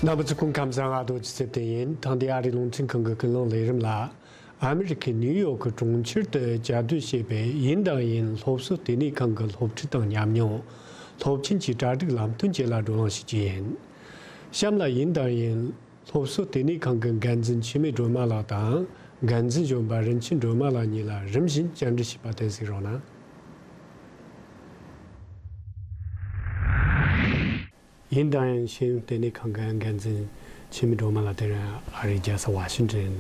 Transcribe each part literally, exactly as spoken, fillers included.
རྣམ་པ་ཚོ་སྐུ་ཁམས་བཟང་། ཨ་རྡོ་རྗེ་ཚེ་བརྟན་ཡིན། ད་ལྟའི་ཨ་རིའི་རླུང་འཕྲིན་ཁང་གི་ཀུན་གླེང་ལས་རིམ་ལ། ཨ་མི་རི་ཁའི་ནིའུ་ཡོག་གི་གྲོང་ཁྱེར་དུ་གྱ་སྡོད་བྱེད་པའི་ཡིན་དང་ཡིན་སློབ་གསོ་ལྟེ་གནས་ཁང་གི་སློབ་ཁྲིད་དང་ཉམས་མྱོང་། སློབ་ཆེན་གྱི་གྲ་སྒྲིག་ལམ་སྟོན་བཅས་ལ་བགྲོ་གླེང་ཞུ་རྒྱུ་ཡིན། གཤམ་ལ་ཡིན་དང་ཡིན་སློབ་གསོ་ལྟེ་གནས་ཁང་གི་འགན་འཛིན་འཆི་མེད་སྒྲོལ་མ་ལགས་དང་། འགན་འཛིན་གཞོན་པ་རིན་ཆེན་སྒྲོལ་མ་ལགས་གཉིས་ལ་རིམ་བཞིན་བཅར་འདྲི་ཞུས་པ་དེ་གཟིགས་རོགས་གནང་། ཡིན་དང་ཡིན་ཤེས་ཡོན་ལྟེ་གནས་ཁང་གི་འགན་འཛིན་འཆི་མེད་སྒྲོལ་མ་ལགས་དེ་རིང་ཨ་རིའི་རྒྱལ་ས་ཝ་ཤིང་ཏོན་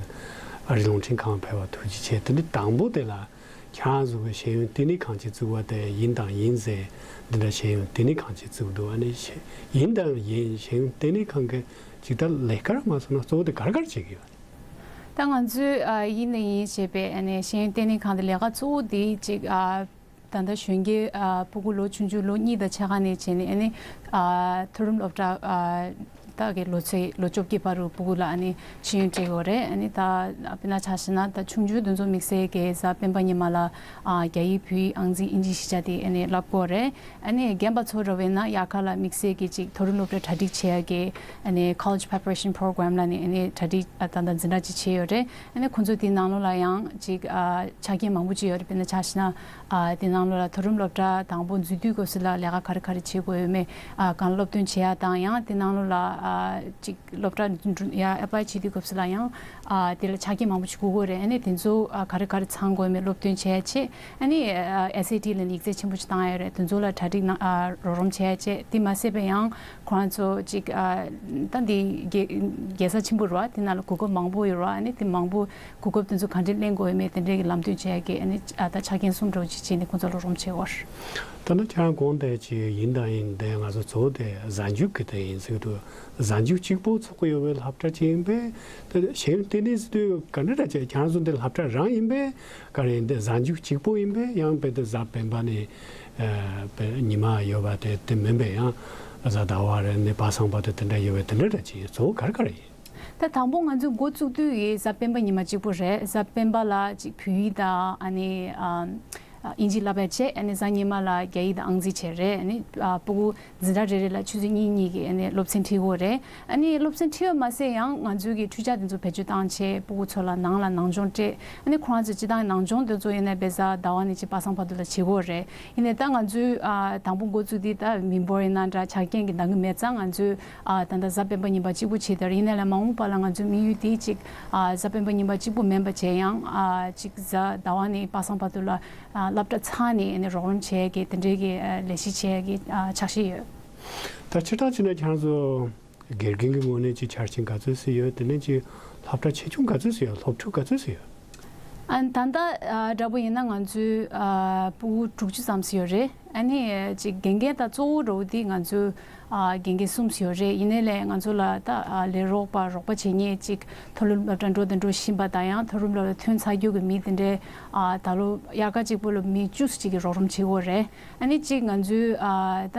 ཨ་རིའི་རླུང་འཕྲིན་ཁང་ཕེབས་པར་ཐུགས་རྗེ་ཆེ། དེ་ནི་དང་པོ་དེ་ལ་ཁྱེད་རང་ཚོ་གི་ཤེས་ཡོན་ལྟེ་གནས་ཁང་ཅིག་བཙུགས་པ་དེ་ཡིན་དང་ཡིན་ཟེར་འདི་འདྲ་ཤེས་ཡོན་ལྟེ་གནས་ཁང་ཅིག་བཙུགས་འདུག་ཨ་ནི་ཤེས་ཡིན་དང་ཡིན་ཤེས་ཡོན་ལྟེ་གནས་ཁང་གི་ཅིག་ད་ལས་ཀ་ར་མ་སོང་ན་གཙོ་བོ་དེ་ག་རེ་ག་རེ་བྱེད་ཀྱི་ཡོད། ད་ང་ཚོས་ཨ་ཡིན་དང་ཡིན་ཞེས་པའི་ཨ་ནི་ཤེས་ཡོན་ལྟེ་གནས་ཁང་དེ་ལས་ཀ་གཙོ་བོ་དེ་ཅིག་ཨ། ད་ལྟ་གཞོན་སྐྱེས་ཨ་སྤུ་གུ་ལོ་ཆུང་ཆུང་ལོ་གཉིས་དང་ཕྱེད་ཀ་ནས་བྱས་ནས་ཨ་ནི་ཨ་མཐོ་རིམ་སློབ་གྲྭ་ཨ་ད་གི་ལོ་ཚད་ལོ་བཅོ་བརྒྱད་བར་དུ་སྤུ་གུ་ལ་ཨ་ནི་ཤེས་ཡོན་སྤྲད་ཡོད་རེད། ཨ་ནི་ད་དཔེར་ན་ཆ་བཞག་ན་ད་ཆུང་ཆུང་དེ་ཚོ་དམིགས་བསལ་གྱི་གཟའ་སྤེན་པ་ཉི་མ་ལ་ཨ་རྒྱ་ཡིག་བོད་ཡིག་ཨང་རྩིས་དབྱིན་ཇི་གཞིས་ཆགས་དེ་ཨ་ནི་བསླབ་ཀྱི་ཡོད་རེད། ཨ་ནི་རྒན་པ་ཚོ་ར་བས་ན་དབྱར་ཁ་ལ་དམིགས་བསལ་གྱི་ཅིག་མཐོ་རིམ་སློབ་གྲྭ་གྲ་སྒྲིག་བྱེད་ཡ་གི་ཨ་ནི་College Preparation Program ལ་ནི་ཨ་ནི་གྲ་སྒྲིག་ཨ་ད་ད་འཛིན་གྲྭ་ཅིག་བྱས་ཡོད་རེད། ཨ་ནི་ཁོང་ཚོ་དེའི་ནང་ལོགས་ལ་ཡང་ཅིག་ཨ་ཆ་རྐྱེན་མང་པོ་ཅིག་ཡོད་རེད། དཔེར་ན་ཆ་བཞག་ན། ཨ་དེ་ནང་ལོགས་ལ་མཐོ་རིམ་སློབ་གྲྭ་དང་པོ་འཛུལ་དུས་སྐབས་སུ་ལ་ལས་ཀ་ག་རེ་ག་རེ་བྱེད་དགོས་ཡོད་མེད་ཨ་གང་སློབ་སྟོན་བྱེད་ཡ་དང་། ཡང་དེ་ནང་ལོགས་ལ་ཨ་ཅིག་སློབ་གྲྭ་འགྲོ་ཡ་ཨེ་པ་ལའི་བྱེད་དུས་སྐབས་སུ་ལ་ཡང་ཨ་དེ་ལ་ཆ་རྐྱེན་མང་པོ་ཞིག་དགོས་ཀྱི་རེད། ཨ་ནི་དེ་ཚོ་ཨ་ག་རེ་ག་རེ་ཚང་དགོས་ཡོད་མེད་སློབ་སྟོན་བྱེད་ཡ་ཆེད་ཨ་ནི་ཨ་ཨེས་ཨེ་ཏི་ལ་ནི་ཡིག་ཚད་ཆེན་པོ་ཞིག་བཏང་ཡ་ཡོད་རེད། དེ་ཚོ་ལ་གྲ་སྒྲིག་གནང་ཨ་རོགས་རམ་བྱེད་ཡ་ཆེད། དེ་མ་ཟད་པའི་ཡང་ཁོ་རང་ཚོ་ཅིག་ཨ་ད་འདི་རྒྱལ་རྒྱལ་ས་ཆེན་པོ་རེད་བ། དེ་ནང་ལ་གོ་སྐབས་མང་པོ་ཡོད་རེད་བ། ཨ་ནི་དེ་མང་པོ་གོ་སྐབས་དེ་ཚོ་ག་འདྲས་ལེན་དགོས་ཡོད་མེད་དེ་འདྲས་ཀྱི་ལམ་སྟོན་བྱེད་ཡ་གི་ཨ་ནི་ཨ་ད་ཆ་རྐྱེན་གསུམ་འདྲ་བོ་ཅིག་བྱས་ནས་ཁོང་ཚོ་ལ་རོགས་རམ་བྱེད་དགོས་རེད། ད་ནི་ཁྱེད་རང་དགོངས་དེ་ཅིག་ཡིན་དང་ཡིན་དེ་ང་ཚོ་གཙོ་བོ་དེ་གཟའ་མཇུག་གི་དེ་ཡིན་ཟེར་གི་འདུག་གཟའ་མཇུག་གཅིག་པོ་ཚོགས་ཀྱི་ཡོད་པའི་སློབ་གྲྭ་ཅིག་ཡིན་པས། དེ་ཤེས་ཡོན་ལྟེ་གནས་ཟེར་དུས་ག་འདྲ་འདྲ་བྱས། ཁྱེད་རང་ཚོ་འདི་སློབ་གྲྭ་རང་ཡིན་པས། ག་རེ་ཡིན་དེ་གཟའ་མཇུག་གཅིག་པོ་ཡིན་པས། ཡང་དཔེ་དེ་གཟའ་སྤེན་པ་ནས་ཨ་དཔེ་ཉི་མ་ཡོད་པ་དེ་དེ་མིན་པས། ཡང་གཟའ་ཟླ་བ་རེ་ནས་པ་སངས་པ་དེ་དེ་འདྲ་ཡོད་པས། དེ་འདྲ་འདྲ་ཅིག་གཙོ་བོ་ག་རེ་ག་རེ་ཡིན། ད་དང་པོ་ང་ཚོས་འགོ་བཙུགས་དུས་ཡི་གཟའ་སྤེན་པ་ཉི་མ་གཅིག་པོ་རེད། གཟའ་སྤེན་པ་ལ་ཅིག་བོད་ཡིག་དང་ཨ་ནི་ཨ་ཨ་དབྱིན་ཇི་བསླབ་ཡ་བྱས། ཨ་ནི་གཟའ་ཉི་མ་ལ་རྒྱ་ཡིག་དང་ཨང་རྩིས་བྱས་རེད། ཨ་ནི་ཨ་སྤུ་གུ་འཛིན་གྲྭ་རེ་རེ་ལ་ཆུ་ཚོད་གཉིས་གཉིས་ཀྱི་ཨ་ནི་སློབ་ཚན་ཁྲིད་དགོས་རེད། ཨ་ནི་སློབ་ཚན་ཁྲིད་པ་མ་ཟད་ཡང་ང་ཚོའི་གི་འཕྲུལ་ཆས་དེ་ཚོ་བེད་སྤྱོད་བཏང་བྱས་སྤུ་གུ་ཚོ་ལ་ནང་ལ་ནང་སྦྱོང་སྤྲད། ཨ་ནི་ཁོ་རང་ཚོའི་སྤྱི་བཏང་ནང་སྦྱོང་དེ་ཚོ་ཡིན་ན་དཔེ་གཟའ་ཟླ་བ་ནས་ཅིག་པ་སངས་བར་དུ་ལ་བྱེད་དགོས་རེད། ཡིན་ནའི་ད་ང་ཚོའི་ཨ་དང་པོ་འགོ་བཙུགས་དུས་ད་མི་འབོར་ཡིན་ན་འདྲ་ཆ་རྐྱེན་གྱི་འདང་གི་མེད་ཙང་། ང་ཚོས་ཨ་ད་ལྟ་གཟའ་སྤེན་པ་ཉིན་པ་གཅིག་པུ་བྱས་དེར་ཡིན་ནའི་ལ་མ་འོངས་པ་ལ་ང་ཚོའི་དམིགས་ཡུལ་དེ་གཅིག་ཨ་གཟའ་སྤེན་པ་ཉིན་པ་གཅིག་པུ་མིན་པ་བྱས་ཡང་ཨ་གཅིག་གཟའ་ཟླ་བ་ནས་པ་སངས་བར་དུ་ལ་ཨ་སློབ་གྲྭ་ཚང་ནས་ཨ་ནི་རོགས་རམ་བྱེད་ཡས་ཀྱི་དེ་འདྲའི་གི་ཨ་ལས་གཞི་བྱེད་ཡས་ཀྱི་ཨ་འཆར་གཞི་ཡོད། ད་སྤྱིར་བཏང་བྱས་ན་ཁྱེད་རང་ཚོ་དགེ་རྒན་གྱི་ངོས་ནས་ཅིག་ཆ་རྐྱེན་ག་ཚོད་ཙམ་ཡོད། དེ་ནས་ཅིག་སློབ་གྲྭ་ཆེ་ཆུང་ག་ཚོད་ཙམ་ཡོད། སློབ་ཕྲུག་ག་ཚོད་ཙམ་ཡོད། ཨ་ད་ལྟ་ཨ་འདྲ་པོ་ཡིན་ན་ང་ཚོའི་ཨ་སྤུ་གུ་དྲུག་ཅུ་ཙམ་ཞིག་ཡོད་རེད། ཨ་ནི་ཅིག་དགེ་རྒན་དང་གཙོ་བོ་འདྲ་པོ་དེ་ང་ཚོའི་ཨ་དགེ་རྒན་གསུམ་ཞིག་ཡོད་རེད། ཡིན་ནའི་ལས་ང་ཚོ་ལ་ད་ཨ་ལས་རོགས་པ་རོགས་པ་བྱེད་མཁན་ཅིག་མཐོ་རིམ་སློབ་གྲྭ་འགྲོ་དང་འགྲོ་བཞིན་པ་དང་ཡང་མཐོ་རིམ་སློབ་གྲྭ་ཐོན་ཚར་རྒྱུ་གི་མི་དེ་འདྲའི་ཨ་ད་ལོ་དབྱར་ཁ་གཅིག་པོ་ལ་མི་བཅུ་ཙམ་ཅིག་གི་རོགས་རམ་བྱེད་དགོས་རེད། ཨ་ནི་གཅིག་ང་ཚོའི་ཨ་ད་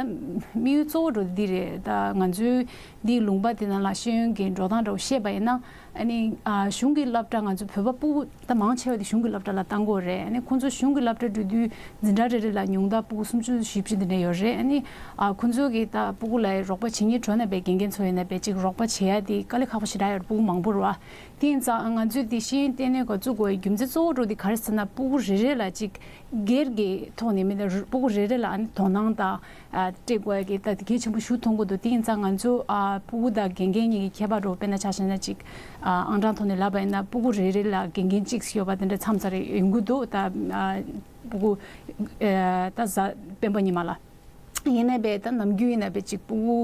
དམིགས་ཡུལ་གཙོ་བོ་འདྲ་པོ་འདི་རེད། ད་ང་ཚོའི་འདིའི་ལུང་པ་འདི་ནང་ལ་ཤེས་ཡོན་གྱི་འགྲོ་སྟངས་འདྲ་པོ་བཤད་པ་ཡིན་ན། ཨ་ནི་ཨ་གཞུང་གི་སློབ་གྲྭ་ང་ཚོ་བོད་པ་སྤུ་གུ་ད་མང་ཆེ་བ་དེ་གཞུང་གི་སློབ་གྲྭ་ལ་བཏང་གི་ཡོད་རེད། ཨ་ནི་ཁོང་ཚོ་གཞུང་གི་སློབ་གྲྭ་འགྲོ་དུས་འཛིན་གྲྭ་རེ་རེ་ལ་ཉུང་མཐར་སྤུ་གུ་སུམ་ཅུ་བཞི་བཅུ་འདི་འདྲ་ཡོད་རེད། ཨ་ནི་ཨ་ཁོང་ཚོ་གི་ད་སྤུ་གུ་ལ་རོགས་པ་བྱེད་མཁན་འགྲོ་ན་པའི་དགེ་རྒན་ཚོ་ཡིན་ན་པའི་ཅིག་རོགས་པ་བྱེད་ཡ་དེ་དཀའ་ལས་ཁག་པོ་ཞེ་དྲག་ཡོད་རེད། སྤུ་གུ་མང་པོ་རེད་བ། དེ་ཡིན་ཙང་ང་ཚོས་དེ་ཤེས་ཡོན་ལྟེ་གནས་སྒོ་བཙུགས་དགོས་པའི་རྒྱུ་མཚན་གཙོ་བོ་འདྲ་པོ་དེ་ག་རེ་ཟེར་ན། སྤུ་གུ་རེ་རེ་ལ་ཅིག་སྒེར་གྱི་ཐོག་ནས་མི་འདྲ་སྤུ་གུ་རེ་རེ་ལ་ཨ་ནི་དོ་སྣང་དང་ཨ་སྤྲད་དགོས་ཀྱི་ད་དེ་གལ་ཆེན་པོ་ཞིག་མཐོང་གི་འདུག་དེ་ཡིན་ཙང་ང་ཚོ་ཨ་སྤུ་གུ་དང་དགེ་རྒན་གཉིས་ཀྱི་ཁྱད་པར་འདྲ་པོ་དཔེར་ན་ཆ་བཞག་ན་ཅིག་ཨ་ཨང་གྲངས་ཐོག་ནས་ལབ་པ་ཡིན་ན་སྤུ་གུ་རེ་རེ་ལ་དགེ་རྒན་གཅིག་ཡོད་པ་དེ་འདྲ་མཚམས་མཚམས་རེ་ཡོང་གི་འདུག་ད་ཨ་སྤུ་གུ་ཨ་ད་གཟའ་སྤེན་པ་ཉི་མ་ལ། ཡིན་ནའི་པས་ད་ནམ་རྒྱུན་ཡིན་ནའི་པས་ཅིག་སྤུ་གུ་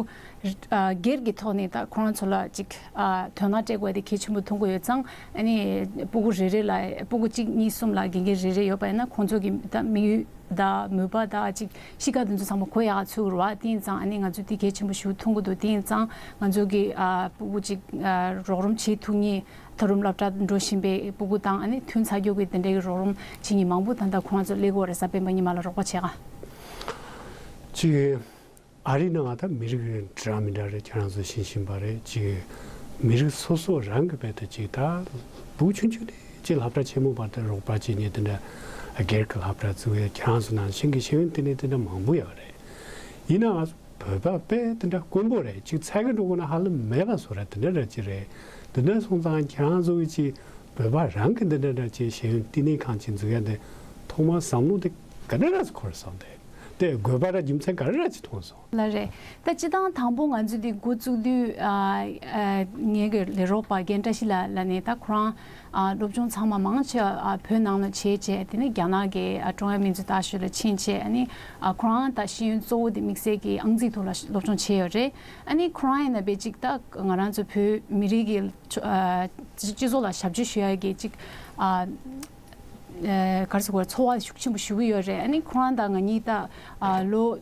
ཨ་སྒེར་གྱི་ཐོག་ནས་ད་ཁོ་རང་ཚོ་ལ་ཅིག་ཨ་དོ་སྣང་སྤྲད་དགོས་དེ་གལ་ཆེན་པོ་མཐོང་གི་ཡོད་ཙང་། ཨ་ནི་སྤུ་གུ་རེ་རེ་ལ་སྤུ་གུ་གཅིག་གཉིས་གསུམ་ལ་དགེ་རྒན་རེ་རེ་ཡོད་པ་ཡིན་ན་ཁོང་ཚོ་གི་ད་དམིགས་ཡུལ་དང་མོས་པ་དང་ཅིག་གཤིས་ཀ་དེ་ཚོ་ཚང་མ་གོ་ཡག་ཚུལ་རེད་བ། དེ་ཡིན་ཙང་ཨ་ནི་ང་ཚོས་དེ་གལ་ཆེན་པོ་ཞིག་མཐོང་གི་འདུག་དེ་ཡིན་ཙང་ང་ཚོ་གི་ཨ་སྤུ་གུ་ཅིག་ཨ་རོགས་རམ་བྱེད་ཐུབ་མཁན། མཐོ་རིམ་སློབ་གྲྭ་འགྲོ་བཞིན་པའི་སྤུ་གུ་དང་ཨ་ནི་ཐོན་ཚར་རྒྱུ་གི་དེ་འདྲའི་གི་རོགས་རམ་བྱེད་མཁན་མང་པོ་ད་ལྟ་ཁོ་རང་ཚོ་སླེབས་ཀྱི་ཡོད་རེད། གཟའ་སྤེན་པ་ཉི་མ་ལ་རོགས་པ་བྱེད་ག། ཅིག་ཨ་རིའི་ནང་ང་ད་མི་རིགས་འདྲ་མི་འདྲ་རེད། ཁྱེད་རང་ཚོ་ཤེས་བཞིན་པ་རེད། ཅིག་མི་རིགས་སོ་སོ་རང་གི་བར་དུ་ཅིག་ད་སྤུ་གུ་ཆུང་ཆུང་ནས་ཅིག་སློབ་གྲྭ་ཆེན་མོ་བར་དུ་རོགས་པ་བྱེད་མཁན་དེ་འདྲ་སྒེར་གྱི་སློབ་གྲྭ་བཙུགས་ཡོད། ཁྱེད་རང་ཚོ་ནང་བཞིན་གྱི་ཤེས་ཡོན་ལྟེ་གནས་དེ་འདྲ་མང་པོ་ཡོད་རེད། ཡིན་ནའང་། བོད་པ་དཔེ་དེ་འདྲ་དཀོན་པོ་རེད། ཅིག་འཚོལ་གི་འགྲོ་དགོས་ན་ཧ་ལམ་མེད་པ་བཟོ་ར་དེ་འདྲ་འདྲ་ཅིག་རེད། དེ་འདྲ་སོང་ཙང་ཁྱེད་རང་ཚོ་གི་ཅིག་བོད་པ་རང་གི་འདི་འདྲ་འདྲ་ཅིག་ཤེས་ཡོན་བསྟི་གནས་ཁང་ཅིག་འཛུགས་ཡ་འདི་ཐོག་མར་བསམ་བློ་དེ་ག་འདྲ་འདྲ་ཅིག་འཁོར་སོང་། དེ་དེ་དགོས་པ་ར་རྒྱུ་མཚན་ག་རེ་འདྲ་ཅིག་མཐོང་སོང་། ལགས་རེད། ད་སྤྱིར་བཏང་དང་པོ་ང་ཚོས་འདི་འགོ་བཙུགས་དུས་ཨ་ཨ་ངེད་ཀྱི་ལས་རོགས་པ་རྒན་བཀྲ་ཤིས་ལགས་ལ་ནས་ད་ཁོ་རང་ཨ་སློབ་སྦྱོང་ཚང་མ་མང་ཆེ་བ་ཨ་བོད་ནང་ལ་བྱས་བྱས། དེ་ནས་རྒྱ་ནག་གི་ཨ་ཀྲུང་དབྱང་སྨན་རྩིས་ལྟ་ཞིབ་ལ་ཕྱིན་བྱས། ཨ་ནི་ཨ་ཁོ་རང་ད་ཤེས་ཡོན་གཙོ་བོ་དེ་དམིགས་བསལ་གྱི་ཨང་རྩིས་ཐོག་ལ་སློབ་སྦྱོང་བྱས་ཡོད་རེད། ཨ་ནི་ཁོ་རང་ཡིན་ན་དཔེ་ཅིག་ད་ང་རང་ཚོ་བོད་མི་རིགས་ཀྱི་ཨ་སྤྱི་ཚོགས་ལ་ཞབས་ཕྱི་ཞུ་ཡ་གི་ཅིག་ཨ་ཨ་ག་རེ་ཟེར་དགོས་རེད། ཚོར་བ་ཤུགས་ཆེན་པོ་ཞུ་གི་ཡོད་རེད། ཨ་ནི་ཁོ་རང་དང་ང་གཉིས་ད་ཨ་ལོ་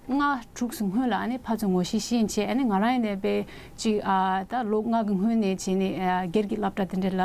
ལྔ་དྲུག་ཙམ་སྔོན་ལ་ཨ་ནི་ཕར་ཚུར་ངོ་ཤེས་ཤེས་བྱས། ཨ་ནི་ང་རང་ཡིན་ནའི་དཔེ་ཅིག་ཨ་ད་ལོ་ལྔ་གི་སྔོན་ནས་བྱས་ནས་ཨ་སྒེར་གྱི་སློབ་གྲྭ་དེ་འདྲ་ལ་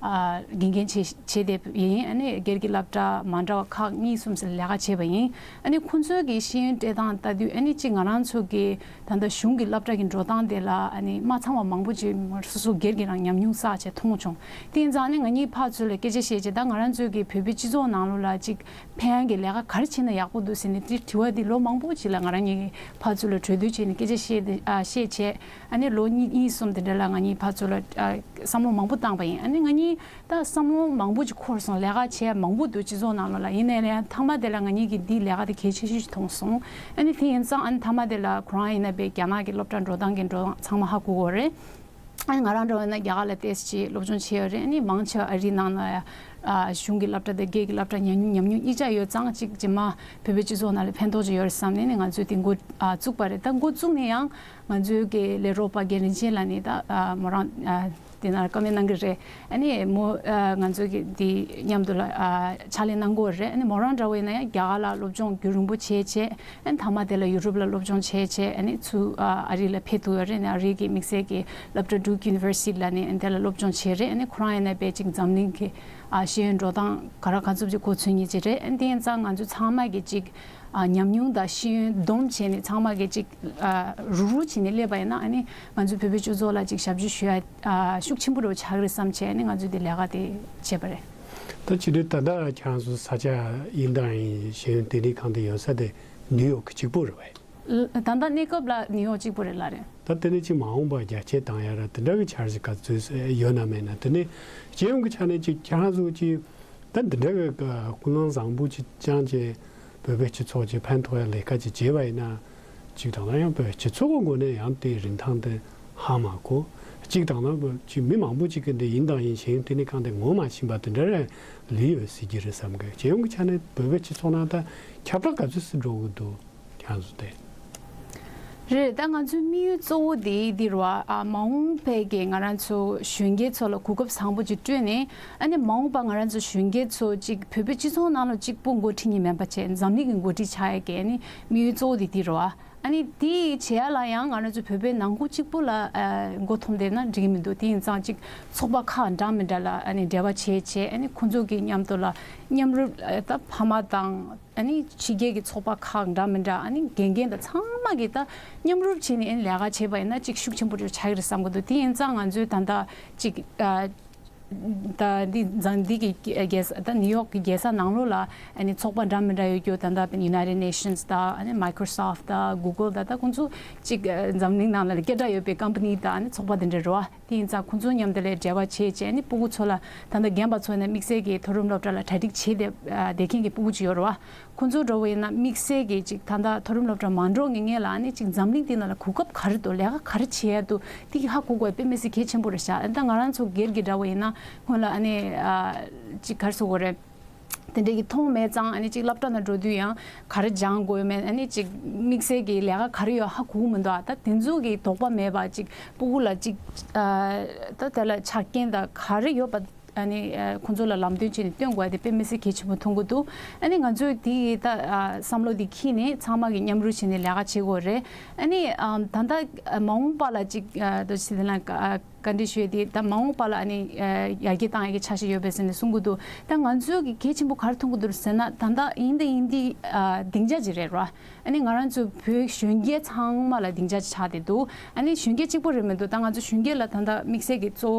ཨ་དགེ་རྒན་བྱས་བྱས་བསྡད་པ་ཡིན། ཨ་ནི་སྒེར་གྱི་སློབ་གྲྭ་མ་འདྲ་བ་ཁག་གཉིས་གསུམ་ཙམ་ལས་ཀ་བྱས་པ་ཡིན། ཨ་ནི་ཁོང་ཚོའི་གི་ཤེས་ཡོན་སྤྲད་སྟངས་ལྟ་དུས་ཨ་ནི་ཅིག་ང་རང་ཚོ་གི་ད་ལྟ་གཞུང་གི་སློབ་གྲྭ་གི་འགྲོ་སྟངས་དེ་ལ་ཨ་ནི་མ་ཚང་བ་མང་པོ་ཅིག་སོ་སོ་སྒེར་གྱི་རང་ཉམས་མྱོང་བསགས་བྱས་མཐོང་བྱུང་། དེ་ཡིན་ཙང་ཨ་ནི་ང་གཉིས་ཕར་ཚུར་ལ་སྐད་ཆ་བཤད་བྱས། ད་ང་རང་ཚོའི་གི་བོད་པའི་སྤྱི་ཚོགས་ནང་ལོགས་ལ་ཅིག་ཕན་གྱི་ལས་ཀ་ག་རེ་བྱས་ན་ཡག་པོ་འདུག་ཟེར་ནས་དེ་དྲི་བ་འདི་ལོ་མང་པོ་ཅིག་ལ་ང་རང་གཉིས་ཀྱིས་ཕར་ཚུར་ལ་གྲོས་བསྡུར་བྱས་ནས་སྐད་ཆ་བཤད་དེ་ཨ་བཤད་བྱས། ཨ་ནི་ལོ་གཉིས་གཉིས་གསུམ་དེ་འདྲ་ལ་ང་གཉིས་ཕར་ཚུར་ལ་ཨ་བསམ་བློ་མང་པོ་བཏང་པ་ཡིན། ཨ་ནི་ང་གཉིས་ད་བསམ་བློ་མང་པོ་ཅིག་འཁོར་སོང་། ལས་ཀ་བྱས་མང་པོ་འདུག་སྤྱི་ཚོགས་ནང་ལོགས་ལ། ཡིན་ནའི་ལས་མཐའ་མ་དེ་ལ་ང་གཉིས་ཀྱིས་འདིའི་ལས་ཀ་དེ་གལ་ཆེ་ཤོས་ཤིག་མཐོང་སོང་། ཨ་ནི་དེ་ཡིན་ཙང་ཨ་ནི་མཐའ་མ་དེ་ལ་ཁོ་རང་ཡིན་ན་དཔེ་རྒྱ་ནག་གི་སློབ་གྲྭ་འགྲོ་སྟངས་ཀྱི་འགྲོ་སྟངས་ཚང་མ་ཧ་གོ་གོ་རེད། ཨ་ནི་ང་རང་འདྲ་བོ་ཡིན་ན་རྒྱ་གར་ལ་ཏོག་ཙམ་ཅིག་སློབ་སྦྱོང་བྱས་ཡོད་རེད། ཨ་ནི་མང་ཆེ་བ་ཨ་རིའི་ནང་ལ་ཨ་གཞུང་གི་སློབ་གྲྭ་དང་སྒེར་གྱི་སློབ་གྲྭ་ཉམས་མྱོང་ཉམས་མྱོང་གཉིས་ཆ་ཡོད་ཙང་ཅིག་རྗེས་མ་བོད་པའི་སྤྱི་ཚོགས་ནང་ལ་ཕན་ཐོགས་ཅིག་ཡོད་རེད་བསམ་ནས་ནི་ང་ཚོས་དེ་འགོ་ཨ་བཙུགས་པ་རེད། ད་འགོ་བཙུགས་ནས་ཡང་ང་ཚོའི་གི་ལས་རོགས་པ་རྒན་རིན་ཆེན་ལགས་ནས་ད་ཨ་མོ་རང་ཨ་དེ་ནང་བཀའ་མོལ་གནང་གི་རེད། ཨ་ནི་མོ་ཨ་ང་ཚོའི་གི་དེ་མཉམ་དུ་ལ་ཨ་ཕྱག་ལས་གནང་གི་ཡོད་རེད། ཨ་ནི་མོ་རང་འདྲ་བོ་ཡིན་ན་ཡང་རྒྱ་གར་ལ་སློབ་སྦྱོང་རྒྱུན་རིང་པོ་བྱས་བྱས། ཨ་ནི་མཐའ་མ་དེ་ལ་ཡུ་རོབ་ལ་སློབ་སྦྱོང་བྱས་བྱས། ཨ་ནི་ཚུར་ཨ་ཨ་རི་ལ་ཕེབས་ཐུབ་ཡོད་རེད། ཨ་ནི་ཨ་རི་གི་དམིགས་བསལ་གྱི་སློབ་གྲྭ་Duke University ལ་ནི་ཨ་ནི་དེ་ལ་སློབ་སྦྱོང་བྱས་རེད། ཨ་ནི་ཁོ་རང་ཡིན་ན་དཔེ་ཅིག་འཛམ་གླིང་གི་ཨ་ཤེས་ཡོན་འགྲོ་སྟངས་ག་ར་ག་ཚོད་ཅིག་གོ་ཚོད་ཉིད་ཅིག་རེད། ཨ་ནི་དེ་ཡིན་ཙང་ང་ཚོ་ཚང་མ་གི་ཅིག་ཨ་ཉམས་མྱོང་དང་ཤེས་ཡོན་བསྡོམས་བྱས་ནས་ཚང་མ་གི་ཅིག་ཨ་རུག་རུག་བྱས་ནས་སླེབས་པ་ཡིན་ན་ཨ་ནི་ང་ཚོའི་བོད་པའི་སྤྱི་ཚོགས་ལ་ཅིག་ཞབས་ཕྱི་ཞུ་ཡ་ཨ་ཤུགས་ཆེན་པོ་རུ་ཆགས་ཀྱི་རེད་བསམ་བྱས་ཨ་ནི་ང་ཚོས་དེ་ལས་ཀ་དེ་བྱས་པ་རེད། ད་ཕྱི་དྲོའི་ད་ལྟ་ཁྱེད་རང་ཚོ་ས་ཆ་ཡིན་དང་ཡིན་ཤེས་ཡོན་ལྟེ་གནས་ཁང་དེ་ཡོད་ས་དེ་ནིའུ་ཡོག་གཅིག་པོ་རེད་པས། ལ་ད་ལྟ་གནས་སྐབས་ལ་ནིའུ་ཡོག་གཅིག་པོ་རེད་ལགས་རེད། ད་དེ་ནས་ཅིག་མ་འོངས་པ་རྒྱ་སྐྱེད་བཏང་ཡ་ར་དེ་འདྲ་གི་འཆར་གཞི་ག་ཚོད་ཡོད་ན་མེད་ན། དེ་ནས་སྤྱི་ཡོངས་ཀྱི་ཆ་ནས་ཅིག་ཁྱེད་རང་ཚོ་ཅིག་ད་འདི་འདྲ་གི་ཀུན་སློང་བཟང་པོ་ཅིག་བཅངས་བྱས་བོད་པའི་སྤྱི་ཚོགས་ཀྱི་ཕན་ཐོགས་ཡ་ལས་ཀ་ཅིག་བྱས་པ་ཡིན་ན། གཅིག་དང་ན་ཡང་བོད་སྤྱི་ཚོགས་ཀྱི་ངོས་ནས་ཡང་དེའི་རིན་ཐང་དེ་ཧ་མ་གོ། གཅིག་དང་ན་ཅིག་མི་མང་པོ་ཅིག་གིས་འདི་ཡིན་དང་ཡིན་ཤེས་ཡོན་ལྟེ་གནས་ཁང་དེ་ངོ་མ་ཤེས་པ་དེ་འདྲ་རེ་ལུས་ཡོད་སྲིད་ཀྱི་རེད་བསམ་གི། སྤྱི་ཡོངས་ཀྱི་ཆ་ནས་བོད་པའི་སྤྱི་ཚོགས་ནང་ད་ཁྱབ་བསྒྲགས་ག་ཚོད་སུ་འགྲོ་གི་འདུག་ཁྱེད་རང་ཚོ་དེ། རེད། ད་ང་ཚོའི་དམིགས་ཡུལ་གཙོ་བོ་དེ་འདི་རེད་བ། ཨ་མ་འོངས་པའི་གི་ང་རང་ཚོ་གཞོན་སྐྱེས་ཚོ་ལ་གོ་སྐབས་བཟང་པོ་ཅིག་སྤྲོད་ནས། ཨ་ནི་མ་འོངས་པ་ང་རང་ཚོ་གཞོན་སྐྱེས་ཚོ་ཅིག་བོད་པའི་སྤྱི་ཚོགས་ནང་ལ་གཅིག་པུ་འགོ་ཁྲིད་མཁན་མིན་པ་བྱས་འཛམ་གླིང་གི་འགོ་ཁྲིད་ཆགས་ཡ་གི་ཨ་ནི་དམིགས་ཡུལ་གཙོ་བོ་དེ་འདི་རེད་བ། ཨ་ནི་དེ་བྱེད་ཡ་ལ་ཡང་ང་རང་ཚོ་བོད་པའི་ནང་ཁུལ་གཅིག་པུ་ལ་ཨ་མགོ་འཐོམས་བསྡད་ན་འགྲིག་གི་མི་འདུག་དེ་ཡིན་ཙང་ཅིག་ཚོགས་པ་ཁག་འདྲ་མི་འདྲ་ལ་ཨ་ནི་འབྲེལ་བ་བྱས་བྱས། ཨ་ནི་ཁོང་ཚོ་གི་མཉམ་དུ་ལ་མཉམ་རུབ་ཨ་ད་ཕ་མ་དང་། ཨ་ནི་ཕྱི་རྒྱལ་གྱི་ཚོགས་པ་ཁག་འདྲ་མི་འདྲ། ཨ་ནི་དགེ་རྒན་དང་ཚང་མ་གིས་ད་མཉམ་རུབ་བྱས་ནས་ཨ་ནི་ལས་ཀ་བྱས་པ་ཡིན་ན་ཅིག་ཤུགས་ཆེན་པོ་རུ་ཆགས་ཀྱི་རེད་བསམ་གྱི་འདུག་དེ་ཡིན་ཙང་ང་ཚོས་ད་ལྟ་ཅིག་ཨ་ད་འདི་འཛམ་འདི་གི་རྒྱལ་ས་ད་ནིའུ་ཡོག་གི་རྒྱལ་ས་ནང་ལོགས་ལ་ཨ་ནི་ཚོགས་པ་འདྲ་མི་འདྲ་ཡོད་རྒྱུ། ད་ལྟ་United Nations དང་ཨ་ནི་Microsoft དང་Google དང་ད་ཁོང་ཚོ་ཅིག་འཛམ་གླིང་ནང་ལ་སྐད་གྲགས་ཡོད་པའི་ཀམ་པ་ནི་དང་ཨ་ནི་ཚོགས་པ་དེ་འདྲ་རེད་བ། དེ་ཡིན་ཙང་ཁོང་ཚོ་མཉམ་དུ་ལས་འབྲེལ་བ་བྱས་བྱས་ཨ་ནི་སྤུ་གུ་ཚོ་ལ་ད་ལྟ་རྒན་པ་ཚོ་ཡིན་ན་དམིགས་བསལ་གྱི་མཐོ་རིམ་སློབ་གྲྭ་ལ་གྲ་སྒྲིག་བྱས་ཏེ་ཨ་བསྡད་མཁན་གྱི་སྤུ་གུ་ཅིག་ཡོད་རེད་བ། ཁོང་ཚོ་འདྲ་བོ་ཡིན་ན་དམིགས་བསལ་གྱི་ཅིག་ད་ལྟ་མཐོ་རིམ་སློབ་གྲྭ་མ་འགྲོ་མཁན་ལ་ཨ་ནི་ཅིག་འཛམ་གླིང་འདི་ནང་ལ་གོ་སྐབས་ག་རེ་འདུག་ལས་ཀ་ག་རེ་བྱེད་ཡ་འདུག་དེ་གི་ཧ་གོ་དགོས་དཔེ་མི་སྲིད་གལ་ཆེན་པོ་རེད་ཤག་ད་ང་རང་ཚོ་སྒེར་གྱི་འདྲ་བོ་ཡིན་ན་སྔོན་ལ་ཨ་ནི་ཨ་ཅིག་ག་རེ་ཟེར་དགོས་རེད། དེ་འདྲའི་གི་མཐོང་མེད་ཙང་ཨ་ནི་ཅིག་སློབ་གྲྭ་ནང་འགྲོ་དུས་ཡང་ག་རེ་སྦྱང་དགོས་མེད། ཨ་ནི་ཅིག་དམིགས་བསལ་གྱི་ལས་ཀ་ག་རེ་ཡོད་ཧ་གོ་གི་མི་འདུག་ཨ་ད་དེ་ཚོ་གི་དོགས་པ་མེད་པ་ཅིག་སྤུ་གུ་ལ་ཅིག་ཨ་ད་དེ་ལ་ཆ་རྐྱེན་དང་ག་རེ་ཡོད་པ་ཨ་ནི་ཨ་ཁོང་ཚོ་ལ་ལམ་སྟོན་བྱས་ནས་སྟོན་དགོས་ཡ་དེ་དཔེ་མི་སྲིད་གལ་ཆེན་པོ་མཐོང་གི་འདུག་ཨ་ནི་ང་ཚོས་དེ་ད་ཨ་བསམ་བློ་དེ་འཁྱེར་ནས་ཚང་མ་གི་མཉམ་རུབ་བྱས་ནས་ལས་ཀ་བྱེད་དགོས་རེད། ཨ་ནི་ཨ་ད་ལྟ་ཨ་མ་འོངས་པ་ལ་ཅིག་ཨ་ད་ཅི་དེ་ན་ཨ། བཀའ་འདྲི་ཞུས་ཏེ་ད་མ་འོངས་པ་ལ་ཨ་ནི་ཡར་རྒྱས་བཏང་ཡག་གི་འཆར་གཞི་ཡོད་པས་ཟེར་ནས་གསུང་གི་འདུག་ད་ང་ཚོས་ཀྱི་གལ་ཆེན་པོ་ག་རེ་མཐོང་གི་འདུག་ཟེར་ན་ད་ལྟ་ཡིན་ད་ཡིན་འདི་སྡིངས་ཆ་ཅིག་རེད་ར། ཨ་ནི་ང་རང་ཚོ་བོད་གཞོན་སྐྱེས་ཚང་མ་ལ་སྡིངས་ཆ་ཅིག་ཆགས་བསྡད་འདུག་ཨ་ནི་གཞོན་སྐྱེས་གཅིག་པོ་རེད་མི་འདུག་ད་ང་ཚོ་གཞོན་སྐྱེས་ལ་ད་ལྟ་དམིགས་བསལ་གྱི་གཙོ་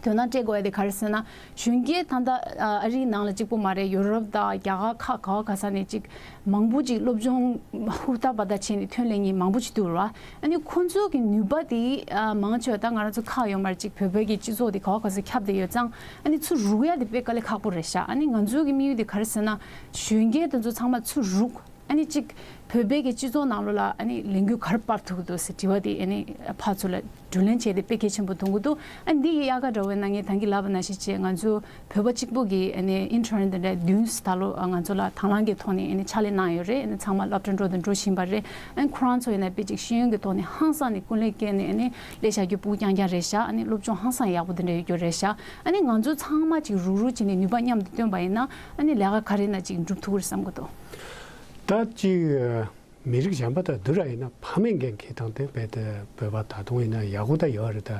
བོ། དོ་སྣང་སྤྲད་དགོས་ཡ་དེ་ག་རེ་ཟེར་ན། གཞོན་སྐྱེས་ད་ལྟ་ཨ་རིའི་ནང་ལ་གཅིག་པོ་མ་རེད། ཡུ་རོབ་དང་རྒྱ་གར་ཁག་ག་བ་ག་ས་ནས་གཅིག་མང་པོ་གཅིག་སློབ་སྦྱོང་ཧུར་ཐག་པ་ད་བྱས་ནས་ཐོན་སླེབས་མཁན་མང་པོ་གཅིག་འདུག་ར། ཨ་ནི་ཁོང་ཚོ་གི་ནུས་པ་དེ་ཨ་མང་ཆེ་བ་ད་ང་རང་ཚོ་ཁག་ཡོད་མ་རེད། གཅིག་བོད་པའི་གི་སྤྱི་ཚོགས་དེ་ག་བ་ག་ས་ཁྱབ་བསྡད་ཡོད་ཙང་། ཨ་ནི་ཚུར་རུག་ཡ་དེ་དཔེ་དཀའ་ལས་ཁག་པོ་རེད་ཤག་ཨ་ནི་ང་ཚོའི་གི་དམིགས་ཡུལ་དེ་ག་རེ་ཟེར་ན། གཞོན་སྐྱེས་དེ་ཚོ་ཚང་མ་ཚུར་རུག་ཨ་ནི་གཅིག་བོད་པའི་གི་སྤྱི་ཚོགས་ནང་ལོགས་ལ་ཨ་ནི་ལས་འགུལ་ག་རེ་སྤར་ཐུབ་ཀྱི་འདུག་ཟེར་དྲི་བ་དེ་ཨ་ནི་ཕར་ཚུར་ལ་བསྡུ་ལེན་བྱས་ཏེ་དཔེ་གལ་ཆེན་པོ་མཐོང་གི་འདུག་ཨ་ནི་འདི་གི་དབྱར་ཁ་དྲ་བའི་ནང་ངས་ད་གིན་ལབ་པ་ནང་བཞིན་བྱས། ང་ཚོ་བོད་པ་གཅིག་པུ་གི་ཨ་ནི་ཨིན་ཊརན་དེ་འདྲ་བདུན་ད་ལོ་ང་ཚོ་ལ་དང་བླངས་ཀྱི་ཐོག་ནས་ཨ་ནི་ཕྱག་ལས་གནང་ཡོད་རེད། ཨ་ནི་ཚང་མ་སློབ་གྲྭ་འགྲོ་དང་འགྲོ་བཞིན་པ་རེད། ཨ་ནི་ཁོ་རང་ཚོ་ཡིན་ན་དཔེ་ཅིག་ཤེས་ཡོན་གྱི་ཐོག་ནས་ཧང་སང་ནས་ཀུན་ལེགས་བསྐྱལ་ནས་ཨ་ནི་ལས་བྱ་རྒྱུ་སྤུ་གུ་རྐྱང་རྐྱང་རེད་ཤག་ཨ་ནི་སློབ་སྦྱོང་ཧང་སང་ཡག་པོ་དེ་འདྲ་ཡོད་རྒྱུ་རེད་ཤག་ཨ་ནི་ང་ཚོ་ཚང་མ་ཅིག་རུག་རུག་བྱས་ནས་ནུས་པ་མཉམ་དུ་བཏོན་པ་ཡིན་ན། ཨ་ནི་ལས་ཀ་ག་རེ་ན་ཅིག་འགྲུབ་ཐུབ་ཀྱི་རེད་བསམ་གྱི་འདུག་ད་ཅིག་མི་རིགས་གཞན་པ་དང་བསྡུར་བ་ཡིན་ན་ཕ་མའི་འགན་འཁྱེར་སྟངས་དེ་རྦད་དེ་བོད་པ་ད་དུང་ཡིན་ན་ཡག་པོ་ད་ཡོད་རེད། ད་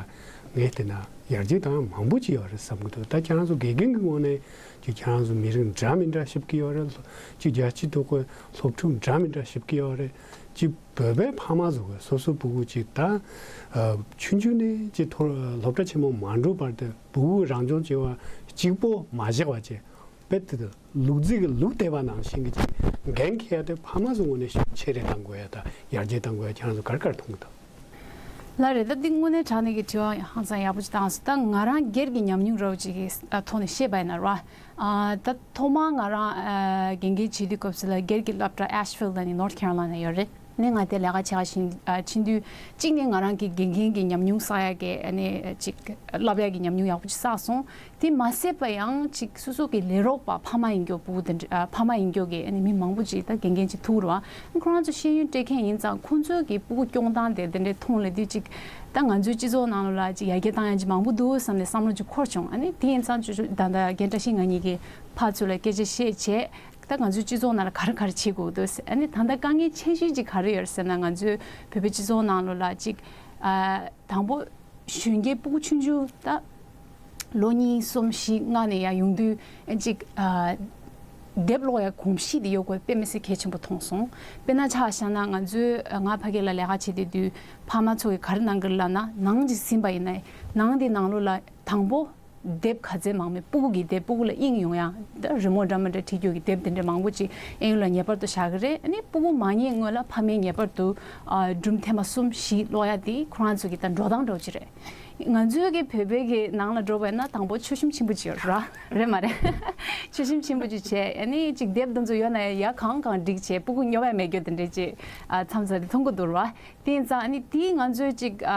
ངས་བལྟས་ན་ཡར་རྒྱས་བཏང་ཡ་མང་པོ་ཅིག་ཡོད་རེད་བསམ་གྱི་འདུག་ད་ཁྱེད་རང་ཚོ་དགེ་རྒན་གྱི་ངོས་ནས་ཅིག་ཁྱེད་རང་ཚོ་མི་རིགས་འདྲ་མི་འདྲ་ཞིབ་ཀྱི་ཡོད་རེད། ཅིག་རྒྱལ་སྤྱི་ཐོག་གི་སློབ་ཕྲུག་འདྲ་མི་འདྲ་ཞིབ་ཀྱི་ཡོད་རེད། ཅིག་བོད་པའི་ཕ་མ་ཚོ་གི་སོ་སོ་སྤུ་གུ་ཅིག་ད་ཨ་ཆུང་ཆུང་ནས་ཅིག་མཐོ་སློབ་གྲྭ་ཆེན་མོ་མ་འགྲོ་བར་དུ་སྤུ་གུ་རང་སྦྱོང་བྱེད་པ་གཅིག་པོ་མ་བཞག་པ་བྱས། རྦད་དེ་ལུག་རྫི་གི་ལུག་བསྡད་པ་ནང་བཞིན་གྱི་ཅིག་འགན་འཁྱེར་ཡ་དེ་ཕ་མ་ཚོ་ངོས་ནས་ཤུགས་ཆེ་རེ་གཏང་དགོས་ཡ་ད་ཡར་རྒྱས་གཏང་དགོས་ཡ་ཁྱེད་རང་ཚོ་ག་རེ་ག་རེ་མཐོང་གི་འདུག་ལགས་རེད། ད་འདི་དངོས་གནས་དྲང་གནས་ཀྱི་དྲི་བ་ཧང་སང་ཡག་པོ་ཅིག་བཏང་སོང་། ད་ང་རང་སྒེར་གྱི་ཉམས་མྱོང་རོབ་ཅིག་གི་ཐོག་ནས་བཤད་པ་ཡིན་ན་ར། ད་ཐོག་མར་ང་རང་དགེ་རྒན་བྱེད་དུས་སྐབས་སུ་ལ་སྒེར་གྱི་སློབ་གྲྭ་Asheville་ལ་ནི་North Carolina་ཡོད་རེད། ནི་ང་དེ་ལས་ཀ་བྱེད་ག་ཕྱིན་ཕྱིན་དུས་གཅིག་ནི་ང་རང་གི་དགེ་རྒན་གྱི་ཉམས་མྱོང་བསགས་ཡ་གི་ཨ་ནི་ཅིག་བསླབ་ཡ་གི་ཉམས་མྱོང་ཡག་པོ་ཅིག་བསགས་སོང་། དེ་མ་ཟད་པ་ཡང་ཅིག་སོ་སོ་གི་ལས་རོགས་པ་ཕ་མ་ཡིན་རྒྱུ་སྤུ་གུ་དེ་འདྲ་ཕ་མ་ཡིན་རྒྱུ་གི་ཨ་ནི་མི་མང་པོ་ཅིག་ད་དགེ་རྒན་ཅིག་ཐུག་རུ་བ། ཁོ་རང་ཚོ་ཤེས་ཡོན་སྤྲད་མཁན་ཡིན་ཙང་ཁོང་ཚོ་གི་སྤུ་གུ་སྐྱོང་སྟངས་དེ་དེ་འདྲའི་མཐོང་ལ་དུས་ཅིག་ད་ང་ཚོའི་སྤྱི་ཚོགས་ནང་ལ་ཅིག་ཡར་རྒྱས་བཏང་ཡ་ཅིག་མང་པོ་འདུག་བསམ་ནས་བསམ་བློ་ཅིག་འཁོར་བྱུང་། ཨ་ནི་དེ་ཡིན་ཙང་ཅོ་ཅོ་ད་ལྟ་རྒན་བཀྲ་ཤིས་ང་གཉིས་ཀྱི་ཕར་ཚུར་ལ་སྐད་ཆ་བཤད་བྱས། ད་ང་ཚོའི་སྤྱི་ཚོགས་ནང་ལ་ག་རེ་ག་རེ་བྱེད་དགོས་འདུག་ཨ་ནི་ད་ལྟ་དཀའ་ངལ་ཆེ་ཤོས་ཅིག་ག་རེ་ཡོད་ཟེར་ན། ང་ཚོའི་བོད་པའི་སྤྱི་ཚོགས་ནང་ལོགས་ལ་ཅིག་ཨ་དང་པོ་གཞོན་སྐྱེས་སྤུ་གུ་ཆུང་ཆུང་ད་ལོ་གཉིས་གསུམ་བཞི་ལྔ་ནས་ཡར་ཡོང་དུས་ཨ་ཅིག་ཨ་དེབ་ཀློག་ཡ་གོམས་གཤིས་དེ་ཡོད་དགོས་དཔེ་མི་སྲིད་གལ་ཆེན་པོ་མཐོང་སོང་། དཔེར་ན་ཆ་བཞག་ན་ང་ཚོའི་ང་ཕ་གི་ལ་ལས་ཀ་བྱེད་དུས་དུས་ཕ་མ་ཚོ་གིས་ག་རེ་གནང་གི་ལབ་ན། ནང་ཅིག་ཟིན་པ་ཡིན་ན་ནང་དེ་ནང་ལོགས་ལ་དང་པོ་དེབ་ག་ཚད་མང་མོད་སྤུ་གུ་གི་དེབ་སྤུ་གུ་ལ་དབྱིངས་ཡོང་ཡ་ད་རི་མོ་འདྲ་མི་འདྲ་བྲིས་རྒྱུ་གི་དེབ་དེ་འདྲ་མང་པོ་ཅིག་གཡས་གཡོན་ལ་ངེས་པར་དུ་བཞག་གི་རེད། ཨ་ནི་སྤུ་གུ་མ་རྙེད་སྔོན་ལ་ཕ་མས་ངེས་པར་དུ་ཨ་སྒྲུང་ཐེངས་མ་གསུམ་བཞི་ཀློག་ཡ་དེ་ཁོ་རང་ཚོ་གི་ད་འགྲོ་སྟངས་འདྲ་བོ་ཅིག་རེད། ང་ཚོའི་གི་བོད་པའི་གི་ནང་ལ་འགྲོ་བ་ཡིན་ན་དང་པོ་མཆོད་གཤོམ་ཆེན་པོ་ཅིག་ཡོད་ར། རེད་མ་རེད། མཆོད་གཤོམ་ཆེན་པོ་ཅིག་བྱས། ཨ་ནི་ཅིག་དེབ་དེ་ཚོ་ཡོད་ན་ཡ་གང་གང་བསྒྲིགས་བྱས་སྤུ་གུ་སྨྱོ་བ་མེད་རྒྱུ་དེ་འདྲས་ཅིག་ཨ་མཚམས་མཚམས་དེ་མཐོང་གི་འདུག་ར། དེ་ཡིན་ཙང་ཨ་ནི་དེའི་ང་ཚོས་ཅིག་ཨ་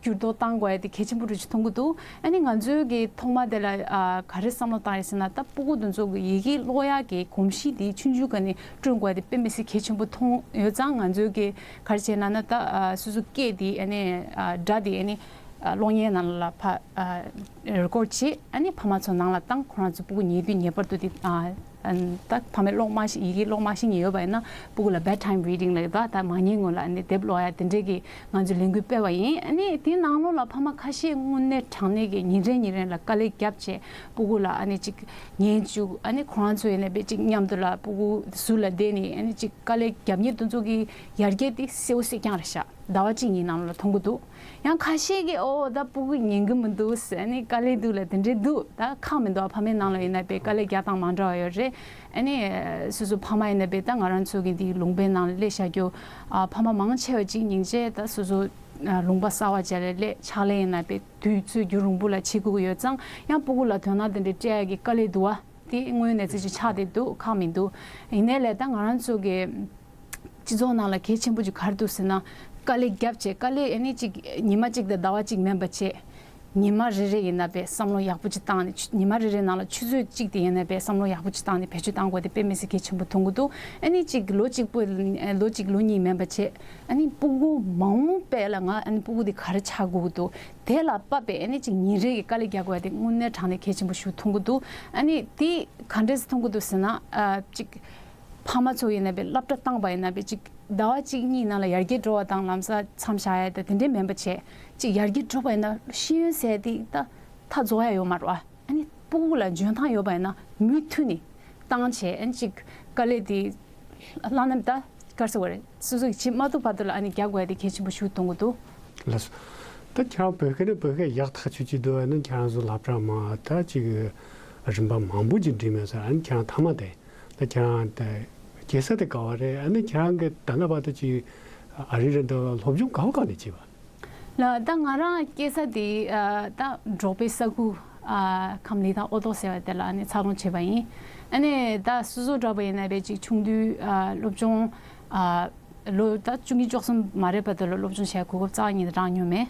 འགྱུར་ལྡོག་བཏང་དགོས་ཡ་དེ་གལ་ཆེན་པོ་རུ་ཅིག་མཐོང་གི་འདུག་ཨ་ནི་ང་ཚོའི་གི་ཐོག་མ་དེ་ལ་ཨ་ག་རེ་བསམ་བློ་བཏང་ཡོད་ཟེར་ན། ད་སྤུ་གུ་དེ་ཚོ་གི་ཡི་གེ་ཀློག་ཡ་གི་གོམས་གཤིས་དེ་ཆུང་ཆུང་ག་ནས་བསྐྲུན་དགོས་ཡ་དེ་དཔེ་མི་སྲིད་གལ་ཆེན་པོ་མཐོང་ཡོད་ཙང་། ང་ཚོའི་གི་ག་རེ་བྱས་ན་ན་ད་ཨ་སོ་སོ་སྐད་དེ་ཨ་ནི་ཨ་སྒྲ་དེ་ཨ་ནི་ཨ་གློག་བརྙན་ནང་ལ་ཕ་ཨ་རི་ཀོཌ་བྱེད། ཨ་ནི་ཕ་མ་ཚོ་ནང་ལ་བཏང་། ཁོ་རང་ཚོ་སྤུ་གུ་ཉལ་དུས་ངེས་པར་དུ་དེ་ཨ་ད་ཕ་མས་ཀློག་མ་ཤེས། ཡི་གེ་ཀློག་མ་ཤེས་མཁན་ཡོད་པ་ཡིན་ན་སྤུ་གུ་ལ་bedtime reading་ལབ་ཡོད་པ། ད་མ་ཉལ་སྔོན་ལ་ཨ་ནི་དེབ་ཀློག་ཡ་དེ་འདྲས་ཀྱི་ང་ཚོས་ལས་འགུལ་སྤེལ་བ་ཡིན། ཨ་ནི་དེའི་ནང་ལོགས་ལ་ཕ་མ་ཁ་ཤས་དངོས་གནས་དྲང་གནས་ཀྱི་ཉིན་རེ་ཉིན་རེ་ལ་དཀའ་ལས་བརྒྱབ་བྱས་སྤུ་གུ་ལ་ཨ་ནི་ཅིག་ཉན་བཅུག་ཨ་ནི་ཁོ་རང་ཚོ་ཡིན་ན་དཔེ་ཅིག་མཉམ་དུ་ལ་སྤུ་གུ་ཟུར་ལ་བསྡད་ནས་ཨ་ནི་ཅིག་དཀའ་ལས་བརྒྱབ་མཁན་དེ་ཚོ་གི་ཡར་རྒྱས་དེ་གསལ་པོ་གསལ་རྐྱང་རེད་ཤག་ཟླ་བ་གཅིག་གཉིས་ནང་ལ་མཐོང་གི་འདུག་ཡང་ཁ་ཤས་ཀྱིས་ཨོ་ད་སྤུ་གུ་ཉན་གི་མི་འདུག་ཟེར། ཨ་ནི་དཀའ་ལས་འདུག་ལ་དེ་འདྲས་འདུག་ད་ཁག་མི་འདུག་ཕ་མའི་ནང་ལ་ཡིན་ན་དཔེ་དཀའ་ལས་རྒྱག་སྟངས་མ་འདྲ་བ་ཡོད་རེད། ཨ་ནི་སོ་སོ་ཕ་མ་ཡིན་ན་དཔེ་ད་ང་རང་ཚོ་གི་འདི་ལུང་པའི་ནང་ལ་སླེབས་བཞག་རྒྱུ། ཨ་ཕ་མ་མང་ཆེ་བ་གཅིག་སྙིང་རྗེ་ད་སོ་སོ་ཨ་ལུང་པ་གསར་པ་བྱས་ལ་སླེབས། ཕྱག་ལས་ཡིན་ན་དཔེ་དུས་ཚོད་རྒྱུན་རིང་པོ་ལ་བྱེད་དགོས་ཀྱི་ཡོད་ཙང་། ཡང་སྤུ་གུ་ལ་དོ་སྣང་དེ་འདྲས་སྤྲད་ཡ་གི་དཀའ་ལས་འདུག་བ། དེ་དངོས་གནས་ཚིག་ཅིག་ཆགས་བསྡད་འདུག་ཁག་མི་འདུག་ཡིན་ནའི་ལས་ད་ང་རང་ཚོ་གི་སྤྱི་ཚོགས་ནང་ལ་གལ་ཆེན་པོ་ཅིག་ག་རེ་འདུག་ཟེར་ན། དཀའ་ལས་བརྒྱབ་བྱས། དཀའ་ལས་ཨ་ནི་ཅིག་ཉི་མ་གཅིག་དང་ཟླ་བ་གཅིག་མིན་པ་བྱས། ཉི་མ་རེ་རེ་ཡིན་ན་དཔེ་བསམ་བློ་ཡག་པོ་ཅིག་བཏང་ནས། ཆུ་ཉི་མ་རེ་རེ་ནང་ལ་ཆུ་ཚོད་གཅིག་དེ་ཡིན་ན་དཔེ་བསམ་བློ་ཡག་པོ་ཅིག་བཏང་ནས་བེད་སྤྱོད་བཏང་དགོས་དེ་དཔེ་མི་སྲིད་གལ་ཆེན་པོ་མཐོང་གི་འདུག་ཨ་ནི་ཅིག་ལོ་གཅིག་པོ་ལོ་གཅིག་ལོ་གཉིས་མིན་པ་བྱས། ཨ་ནི་སྤུ་གུ་མ་འོངས་པ་ལ་ང་ཨ་ནི་སྤུ་གུ་དེ་ག་རེ་ཆགས་དགོས་ཀྱི་འདུག་དེ་ལ་དཔག་པའི་ཨ་ནི་ཅིག་ཉིན་རེ་གི་དཀའ་ལས་རྒྱག་དགོས་ཡ་དེ་དངོས་གནས་དྲང་གནས་གལ་ཆེན་པོ་ཞིག་མཐོང་གི་འདུག་ཨ་ནི་དེ་ག་འདྲས་སེ་མཐོང་གི་འདུག་ཟེར་ན། ཨ་ཅིག་ཕ་མ་ཚོ་ཡིན་ན་དཔེ་སློབ་གྲྭ་བཏང་པ་ཡིན་ན་དཔེ་ཅིག་ཟླ་བ་གཅིག་གཉིས་ནང་ལ་ཡར་རྒྱས་འགྲོ་བ་དང་ལམ་སང་མཚམས་བཞག་ཡ་དེ་དེ་འདྲས་མིན་པ་བྱས། ཅིག་ཡར་རྒྱས་འགྲོ་བ་ཡིན་ན་ཤེས་ཡོན་ཟེར་དེ་ད་མཐའ་རྫོགས་ཡ་ཡོད་མ་རེད་བ། ཨ་ནི་སྤུ་གུ་ལ་འཇོན་ཐང་ཡོད་པ་ཡིན་ན་མུ་མཐུད་ནས་བཏང་བྱས། ཨ་ནི་ཅིག་དཀའ་ལས་དེ་བླངས་ན་ད་ག་རེ་ཟེར་དགོས་རེད། སོ་སོ་གིས་བྱེད་མ་ཐུབ་བར་དུ་ལ་ཨ་ནི་རྒྱག་དགོས་ཡ་དེ་གལ་ཆེན་པོ་ཞིག་མཐོང་གི་འདུག་ལགས་སོ། ད་ཁྱེད་རང་བོད་སྐད་ནི་བོད་སྐད་ཡག་ཐག་ཆོད་ཀྱི་འདུག་ཨ་ནི་ཁྱེད་རང་ཚོ་སློབ་གྲྭ་མ་ད་ཅིག་རིམ་པ་མང་པོ་ཅིག་འགྲིམས་ཡོད་ས། ཨ་ནི་ཁྱེད་རང་མཐའ་མ་དེ་ད་ཁྱེད་རང་ད་སྐྱེས་ས་དེ་ག་བ་རེད། ཨ་ནི་ཁྱེད་རང་གི་ད་ལྟ་བར་དུ་ཅིག་ཨ་རི་རེད་འདུག་སློབ་སྦྱོང་ག་བ་ག་ནས་བྱས་པ། ལགས། ད་ང་རང་སྐྱེས་ས་དེ་ཨ་ད་འབྲོག་པའི་ས་ཁུལ་ཨ་ཁམས་ལི་ཐང་ཨོ་ཏོ་ཟེར་བ་དེ་ལ་ཨ་ནི་འཚར་ལོངས་བྱས་པ་ཡིན། ཨ་ནི་ད་སོ་སོ་འདྲ་པོ་ཡིན་ན་བས་ཅིག་ཆུང་དུས་ཨ་སློབ་སྦྱོང་ཨ་ལོ་ད་བཅུ་གཉིས་བཅུ་གསུམ་མ་རེད་བར་དུ་ལ་སློབ་སྦྱོང་བྱས་གོ་སྐབས་རྩ་བ་ཉིད་དུ་རག་མྱོང་མེད།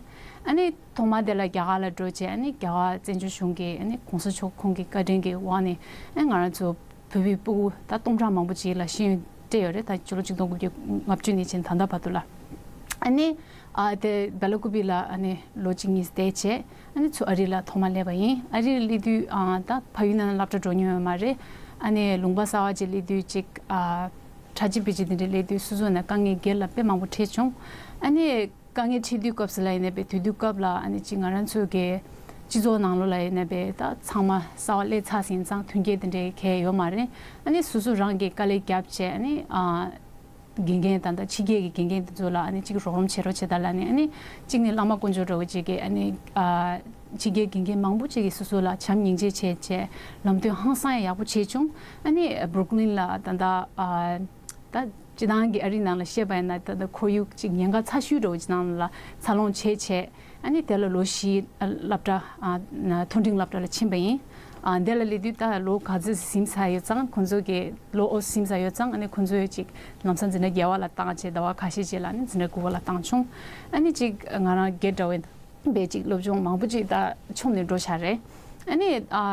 ཨ་ནི་ཐོག་མ་དེ་ལ་རྒྱ་གར་ལ་འགྲོ་བྱས། ཨ་ནི་རྒྱ་གར་བཙན་བྱོལ་གཞུང་གི་ཨ་ནི་གོང་ས་མཆོག་ཁོང་གི་བཀའ་དྲིན་གྱི་འོག་ནས་ཨ་ནི་ང་རང་ཚོ་བོད་པའི་ཕྲུ་གུ་ད་སྟོང་ཕྲག་མང་པོ་ཅིག་ལ་ཤེས་ཡོན་སྤྲད་ཡོད་རེད། ད་ཕྱི་ལོ་ཆིག་སྟོང་དགུ་བརྒྱ་ལྔ་བཅུ་ནས་བྱས་ད་ལྟ་བར་དུ་ལ། ཨ་ནི་ཨ་དེ་སྦེ་ལ་ཀུ་པི་ལ་ཨ་ནི་ལོ་གཅིག་གཉིས་བསྡད་བྱས། ཨ་ནི་ཚུར་ཨ་རི་ལ་ཐོག་མ་སླེབས་པ་ཡིན། ཨ་རི་ལ་སླེབས་དུས་ཨ་ད་ཕ་ཡུལ་ནང་ལ་སློབ་གྲྭ་འགྲོ་མྱོང་ཡོད་མ་རེད། ཨ་ནི་ལུང་པ་གསར་པ་ཅིག་སླེབས་དུས་ཅིག་ཨ་ཁྲ་ཆིལ་པི་ཆིལ་དེ་འདྲ་སླེབས་དུས་སོ་སོ་ནས་དཀའ་ངལ་སྒེར་ལ་དཔེ་མང་པོ་འཕྲད་བྱུང་། ཨ་ནི་དཀའ་ངལ་འཕྲད་དུས་སྐབས་སུ་ལ་ཡིན་ནའི་བས་དུས་དུས་སྐབས་ལ་ཨ་ནི་ཅིག་ང་རང་ཚོ་གི་སྤྱི་ཚོགས་ནང་ལོགས་ལ་ཡིན་ནའི་བས་ད་ཚང་མ་གསར་པ་སླེབས་ཚར་ཟིན་ཙང་མཐུན་རྐྱེན་དེ་འདྲའི་གལ་ཡོད་མ་རེད། ཨ་ནི་སོ་སོ་རང་གིས་དཀའ་ལས་བརྒྱབ་བྱས། ཨ་ནི་ཨ་དགེ་རྒན་དང་ད་ཕྱི་རྒྱལ་གྱི་དགེ་རྒན་དེ་ཚོ་ལ་ཨ་ནི་ཅིག་རོགས་རམ་བྱེད་རོགས་བྱེད་དང་ལབ་ནས། ཨ་ནི་གཅིག་ནས་བླ་མ་དཀོན་མཆོག་འདྲ་བོ་ཅིག་གིས་ཨ་ནི་ཨ་ཕྱི་རྒྱལ་དགེ་རྒན་མང་པོ་ཅིག་གིས་སོ་སོ་ལ་བྱམས་སྙིང་རྗེ་བྱས་བྱས་ལམ་སྟོན་ཧང་སང་ཡག་པོ་བྱས་བྱུང་། ཨ་ནི་སྦུ་རུག་ལིན་ལ་ད་ད་ཨ། ད་སྤྱིར་བཏང་གི་ཨ་རིའི་ནང་ལ་བཤད་པ་ཡིན་ན་ད་ལྟ་ཁོར་ཡུག་ཅིག་ཉེན་ཁ་ཚ་ཤོས་འདྲ་བོ་ཅིག་ནང་ལ་འཚར་ལོངས་བྱས་བྱས། ཨ་ནི་དེ་ལ་ལོ་བཞི་སློབ་གྲྭ་ཨ་མཐོ་འབྲིང་སློབ་གྲྭ་ལ་ཕྱིན་པ་ཡིན། ཨ་འདི་ལ་སླེབས་དུས་ད་ལོ་ག་ཚོད་ཟིན་ཚར་ཡོད་ཙང་། ཁོང་ཚོ་གི་ལོ་ཨོ་ཟིན་ཚར་ཡོད་ཙང་། ཨ་ནི་ཁོང་ཚོས་ཅིག་ལམ་སང་འཛིན་གྲྭ་བརྒྱད་པ་ལ་བཏང་བྱས། ཟླ་བ་ཁ་ཤས་ཅིག་ལ་ནི་འཛིན་གྲྭ་དགུ་པ་ལ་བཏང་བྱུང་། ཨ་ནི་ཅིག་ང་རང་སྒེར་འདྲ་བོ་ཡིན། པའི་ཅིག་སློབ་སྦྱོང་མང་པོ་ཅིག་ད་མཆོང་ནས་འགྲོ་ཤག་རེད། ཨ་ནི་ཨ་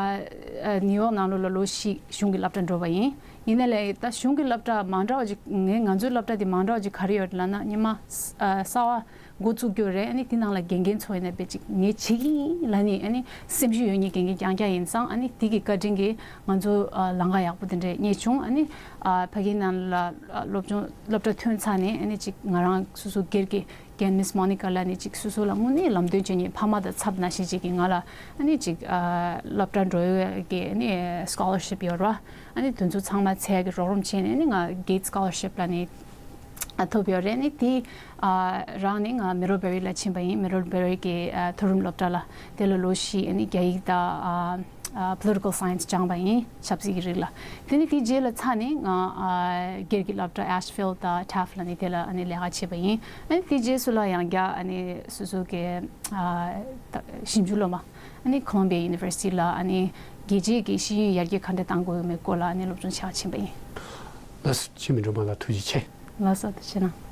ཨ་ནིའུ་ཡོག་ནང་ལོགས་ལ་ལོ་བཞི་གཞུང་གི་སློབ་གྲྭ་འགྲོ་བ་ཡིན། ཡིན་ནའི་ལས་ད་གཞུང་གི་སློབ་གྲྭ་མ་འདྲ་བ་ཅིག་ངས་ང་ཚོའི་སློབ་གྲྭ་དེ་མ་འདྲ་བ་ཅིག་ག་རེ་ཡོད་ལབ་ན། སྔོན་མ་ཨ་གསར་པ་འགོ་བཙུགས་རྒྱུ་རེད། ཨ་ནི་དེ་ནང་ལ་དགེ་རྒན་ཚོ་ཡིན་ན་དཔེ་ཅིག་ངས་བྱེད་ཀྱི་ཡིན་ལབ་ནས་ཨ་ནི་སེམས་ཤུགས་ཡོད་མཁན་དགེ་རྒན་རྐྱང་རྐྱང་ཡིན་ཙང་། ཨ་ནི་དེ་གི་བཀའ་དྲིན་གྱིས་ང་ཚོ་ཨ་ལམ་ཁ་ཡག་པོ་དེ་འདྲས་རྙེད་བྱུང་། ཨ་ནི་ཨ་ཕ་གིའི་ནང་ལ་ཨ་སློབ་སྦྱོང་སློབ་གྲྭ་ཐོན་ཚར་ནས་ཨ་ནི་ཅིག་ང་རང་སོ་སོ་སྒེར་གྱི་རྒན་མིས་མོ་ནི་ཀ་ལ་ནི་ཅིག་སོ་སོ་ལ་དངོས་གནས་ལམ་སྟོན་བྱེད་མཁན་ཕ་མ་དང་ཚབ་ན་ཞིག་ཅིག་གིས་ང་ལ་ཨ་ནི་ཅིག་ཨ་སློབ་གྲྭ་འགྲོ་ཡས་ཀྱི་ཨ་ནི་སི་ཀོ་ལར་ཤིབ་ཡོད་ར། ཨ་ནི་དེ་ཚོ་ཚང་མ་འཚོལ་གྱི་རོགས་རམ་བྱས་ནས་ཨ་ནི་ང་གེ་ཊི་སི་ཀོ་ལར་ཤིབ་ལ་ནི་ཨ་ཐོབ་ཡོད་རེད། ཨ་ནི་དེ་ཨ་རང་ནི་ང་མེ་རོ་བེ་རི་ལ་ཕྱིན་པ་ཡིན། མེ་རོ་བེ་རི་གི་ཨ་མཐོ་རིམ་སློབ་གྲྭ་ལ། དེ་ལ་ལོ་བཞི་ཨ་ནི་རྒྱ་ཡིག་དང་ཨ་ཨ་Political Science སྦྱངས་པ་ཡིན། ཆབ་སྲིད་ཀྱི་རིག་ལ། དེ་ནི་དེའི་རྗེས་ལ་ཚར་ནས་ང་ཨ་སྒེར་གྱི་སློབ་གྲྭ་Asheville དང་Taft ལ་ནི་དེ་ལ་ཨ་ནི་ལས་ཀ་བྱས་པ་ཡིན། ཨ་ནི་དེའི་རྗེས་སུ་ལ་ཡང་བསྐྱར་ཨ་ནི་སོ་སོ་གི་ཨ་ད་ཞིབ་འཇུག་སློབ་མ་ཨ་ནི་Columbia University ལ་ཨ་ནི་རྒྱལ་སྤྱིའི་གི་ཤེས་ཡོན་ཡར་རྒྱས་ག་འདྲ་གཏང་དགོས་ཡོད་མེད་སྐོར་ལ་ཨ་ནི་སློབ་སྦྱོང་བྱེད་ག་ཕྱིན་པ་ཡིན། ལགས་སོ། འཆི་མེད་སྒྲོལ་མ་ལགས་ཐུགས་རྗེ་ཆེ། ལགས་སོ། ཐུགས་རྗེ་གནང་།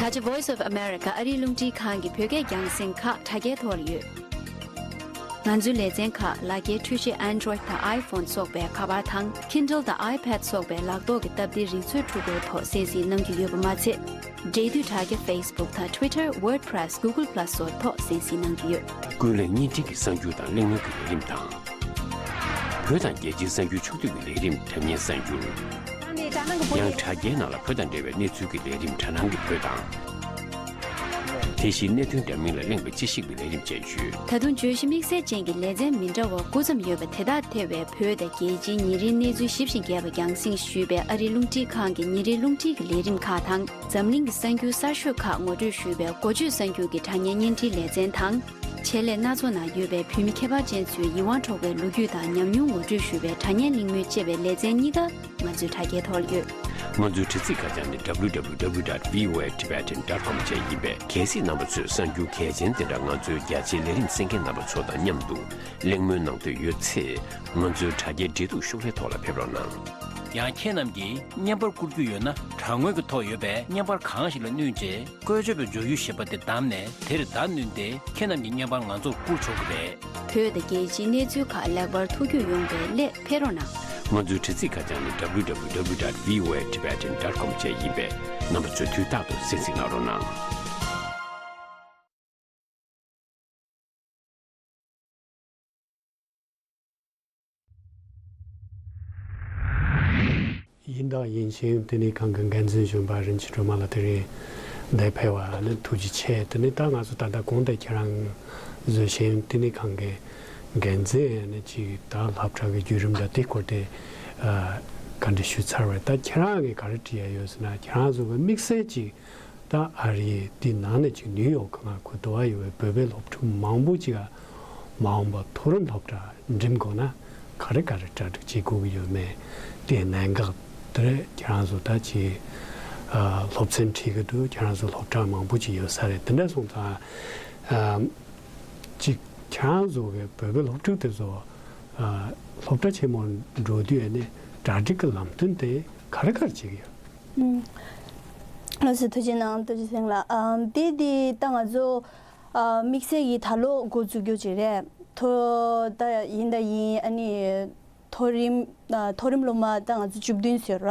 ད་ཆ་Voice of America ཨ་རིའི་རླུང་འཕྲིན་ཁང་གི་བོད་སྐད་རྒྱང་སྲིང་ཁག་དྲ་རྒྱའི་ཐོག་ལ་ཡོད། ང་ཚོའི་ལེ་ཚན་ཁག་ལག་འཁྱེར་འཕྲུལ་ཆས་Android དང་iPhone སོགས་པའི་ཁ་པར་དང་Kindle དང་iPad སོགས་པའི་ལག་ཐོག་གི་སྟབས་བདེའི་རིག་མཛོད་འཕྲུལ་འཁོར་ཐོག་གསན་གཟིགས་གནང་རྒྱུ་ཡོད་པ་མ་ཚད། འབྲེལ་མཐུད་དྲ་རྒྱ་Facebook དང་Twitter, WordPress, Google Plus སོགས་ཐོག་གསན་གཟིགས་གནང་རྒྱུ་ཡོད། ཀུན་གླེང་བརྙན་འཕྲིན་གྱི་གསར་འགྱུར་དང་གླེང་མོལ་གྱི་ལས་རིམ་དང་། བོད་དང་རྒྱལ་སྤྱིའི་གསར་འགྱུར་ཕྱོགས་བསྡུས་ཀྱི་ལས་རིམ་སྒྲ་བརྙན་གསར་འགྱུར། ཡང་དྲ་རྒྱའི་ནང་ལ་བོད་དང་འབྲེལ་བའི་གནས་ཚུལ་གྱི་ལས་རིམ་དྲ་སྣང་གི་བོད་དང་། དེ་བཞིན་གནད་དོན་འདྲ་མིན་ལ་གླེང་བའི་དཔྱད་ཞིབ་ཀྱི་ལས་རིམ་བཅས་ཡོད། ད་དུང་བརྗོད་གཞི་དམིགས་བསལ་ཅན་གྱི་ལེ་ཚན་མི་འདྲ་བ་དགུ་ཙམ་ཡོད་པ་དེ་དག་ཐེ་བའི་བོད་དང་རྒྱལ་སྤྱིའི་ཉིན་རེའི་གནས་ཚུལ་ཞིབ་ཅིང་རྒྱས་པ་རྒྱང་སྲིང་ཞུས་པའི་ཨ་རིའི་རླུང་འཕྲིན་ཁང་གི་ཉིན་རེའི་རླུང་འཕྲིན་གྱི་ལས་རིམ་ཁག་དང་། འཛམ་གླིང་གི་གསར་འགྱུར་གསར་ཤོས་ཁག་ངོ་སྤྲོད་ཞུས་པའི་འགོ་བརྗོད་གསར་འགྱུར་གྱི་དྲ་བརྙན་བརྙན་འཕྲིན་ལེ་ཚན་དང་། ཆེད་ལས་སྣ་ཚོགས་ནང་ཡོད་པའི་བོད་མི་ཁྱད་པར་ཅན་ཚོའི་ཡིད་དབང་འཕྲོག་པའི་ལོ་རྒྱུས་དང་ཉམས་མྱོང་ངོ་སྤྲོད་ཞུ་བའི་དྲ་བརྙན་གླེང་མོལ་ཅེས་པའི་ལེ་ཚན་གཉིས་ཀ་ང་ཚོའི་དྲ་རྒྱའི་ཐོག་ལ་ཡོད། ང་ཚོའི་དྲ་ཚིགས་ཁ་བྱང་ནི་www dot voatibetan dot com བཅས་ཡིན་པས། གལ་སྲིད་རྣམ་པ་ཚོས་གསར་འགྱུར་གལ་ཆེན་དེ་འདྲ་ང་ཚོའི་རྒྱ་ཆེའི་ལས་རིམ་གསན་མཁན་རྣམ་པ་ཚོ་དང་མཉམ་དུ་གླེང་མོལ་གནང་འདོད་ཡོད་ཚེ། ང་ཚོའི་དྲ་རྒྱའི་འབྲེལ་གཏུག་ཤོག་ལྷེ་ཐོག་ལ་ཕེབས་རོགས་གནང་། ཡང་ཁྱེད་རྣམས་ཀྱིས་བརྙན་པར་བསྐུར་རྒྱུ་ཡོད་ན། དྲ་ངོས་ཀྱི་ཐོག་ཡོད་པའི་བརྙན་པར་གང་ཞིག་ལ་བསྣུན་རྗེས། བཀོལ་སྤྱོད་པའི་མགྱོགས་ཡུལ་ཞེས་པ་དེ་བདམས་ནས། དེར་བརྡ་བསྣུན་ཏེ། ཁྱེད་རྣམས་ཀྱི་བརྙན་པར་ང་ཚོར་བསྐུར་ཆོག་གི་རེད། བོད་དང་རྒྱལ་སྤྱིའི་གནས་ཚུལ་ཁག་ལེགས་པར་ཐུགས་རྒྱུས་ཡོང་བའི་སླད་ཕེབས་རོགས་གནང་། ང་ཚོའི་དྲ་ཚིགས་ཁ་བྱང་ནི་www dot voatibetan dot com བཅས་ཡིན་པས། རྣམ་པ་ཚོས་དུས་རྟག་ཏུ་གསན་གཟིགས་གནང་རོགས་གནང་། ཡིན་དང་ཡིན་ཞིང་། དེ་ནས་ཁང་གི་འགན་འཛིན་གཞོན་པ་རིན་ཆེན་སྒྲོལ་མ་ལགས་དེ་རིང་འདིར་ཕེབས་པ་ནི་ཐུགས་རྗེ་ཆེ། དེ་ནས་ད་ང་ཚོ་ད་ལྟ་གོང་དུ་ཁྱེད་རང་བཟོས་ཤིང་། དེ་ནས་ཁང་གི་འགན་འཛིན་ནི་ཅིག་ད་སློབ་གྲྭ་གི་བརྒྱུད་རིམ་འདྲ་དེ་སྐོར་དེ་ཨ་ བཀའ་འདྲི་ཞུས་ཚར་བས། ད་ཁྱེད་རང་གིས་ག་རེ་དྲི་ཡ་ཡོད་ཟེར་ན། ཁྱེད་རང་ཚོ་གི་དམིགས་བསལ་གྱིས་ད་ཨ་རི་འདི་ནང་ནས་ཅིག་ནིའུ་ཡོག་གི་ང་གོ་དུ་བ་ཡོད་པའི་བོད་པའི་སློབ་ཕྲུག་མང་པོ་ཅིག་ཨ་མ་འོངས་པ་མཐོ་རིམ་སློབ་གྲྭ་འགྲིམ་དགོས་ན་ག་རེ་ག་རེ་གྲ་སྒྲིག་བྱེད་དགོས་ཀྱི་ཡོད་མེད། དེ་གནད་འགག་དེ་ཁྱེད་རང་ཚོ་ད་ཅིག་ཨ་སློབ་ཚན་ཁྲིད་ཀྱི་འདུག་ཁྱེད་རང་ཚོ་སློབ་གྲྭ་མང་པོ་ཅིག་ཡོད་ས་རེད། དེ་འདྲ་སོང་ཙང་ཨ་ཅིག་ཁྱེད་རང་ཚོ་གི་བོད་པའི་སློབ་ཕྲུག་དེ་ཚོ་ཨ་སློབ་གྲྭ་ཆེན་མོ་འགྲོ་དུས་ཨ་ནི་གྲ་སྒྲིག་གི་ལམ་སྟོན་དེ་ག་རེ་ག་རེ་བྱེད་ཀྱི་ཡོད། ཨུམ། ལགས་སོ། ཐུགས་རྗེ་གནང་། ཐུགས་རྗེ་ཆེ་ལགས། ཨམ། དེ་དེ་ད་ང་ཚོ་ཨ་དམིགས་བསལ་གྱིས་ད་ལོ་འགོ་འཛུགས་རྒྱུ་ཅིག་རེད། མཐོ་ད་ཡིན་ད་ཡིན་ཨ་ནི་མཐོ་རིམ་ཨ་མཐོ་རིམ་སློབ་མ་ད་ང་ཚོ་བཅུ་བདུན་ཟེར་ར།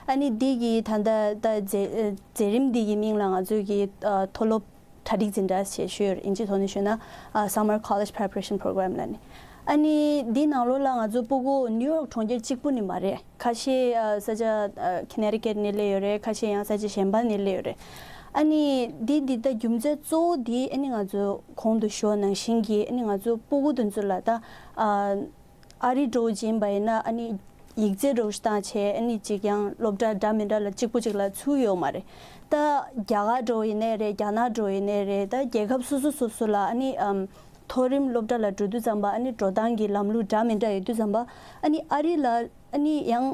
ཨ་ནི་འདི་གི་ད་ད་ད་མཛད་མཛད་རིམ་འདི་གི་མིང་ལ་ང་ཚོ་གི་ཨ་མཐོ་སློབ་གྲ་སྒྲིག་འཛིན་གྲྭ་ཞེས་ཞུ་ཡོད། ཨིན་ཇིའི་ཐོག་ནས་ཞུས་ན་ཨ་Summer College Preparation Program ལབ་ནས། ཨ་ནི་འདི་ནང་ལོགས་ལ་ང་ཚོ་སྤུ་གུ་ནིའུ་ཡོག་གྲོང་ཁྱེར་གཅིག་པུ་ནི་མ་རེད། ཁ་ཤས་ཨ་ས་ཆ་ཨ་Connecticut ནས་སླེབས་ཡོད་རེད། ཁ་ཤས་ཡང་ས་ཆ་གཞན་པ་ནས་སླེབས་ཡོད་རེད། ཨ་ནི་འདི་འདི་ད་རྒྱུ་མཚན་གཙོ་བོ་འདི་ཨ་ནི་ང་ཚོ་གོང་དུ་ཞུ་བ་ནང་བཞིན་གྱི་ཨ་ནི་ང་ཚོ་སྤུ་གུ་དེ་ཚོ་ལ་ད་ཨ་ཨ་རི་འགྲོ་བཞིན་པ་ཡིན་ན་ཨ་ནི་ཡིག་ཚད་འགྲོ་བཞིན་བཏང་བྱས་ཨ་ནི་ཅིག་ཡང་སློབ་གྲྭ་འདྲ་མི་འདྲ་ལ་གཅིག་པོ་གཅིག་ལ་ཚུད་ཡོད་མ་རེད། ད་རྒྱ་གར་འགྲོ་ཡིན་ནའི་རེད། རྒྱ་ནག་འགྲོ་ཡིན་ནའི་རེད། ད་རྒྱལ་ཁབ་སོ་སོ་སོ་སོ་ལ་ཨ་ནི་ཨམ་མཐོ་རིམ་སློབ་གྲྭ་ལ་འགྲོ་དུས་ཙམ་པ་ཨ་ནི་འགྲོ་སྟངས་ཀྱི་ལམ་ལུགས་འདྲ་མི་འདྲ་ཡོད་དུས་ཙམ་པ་ཨ་ནི་ཨ་རི་ལ་ཨ་ནི་ཡང་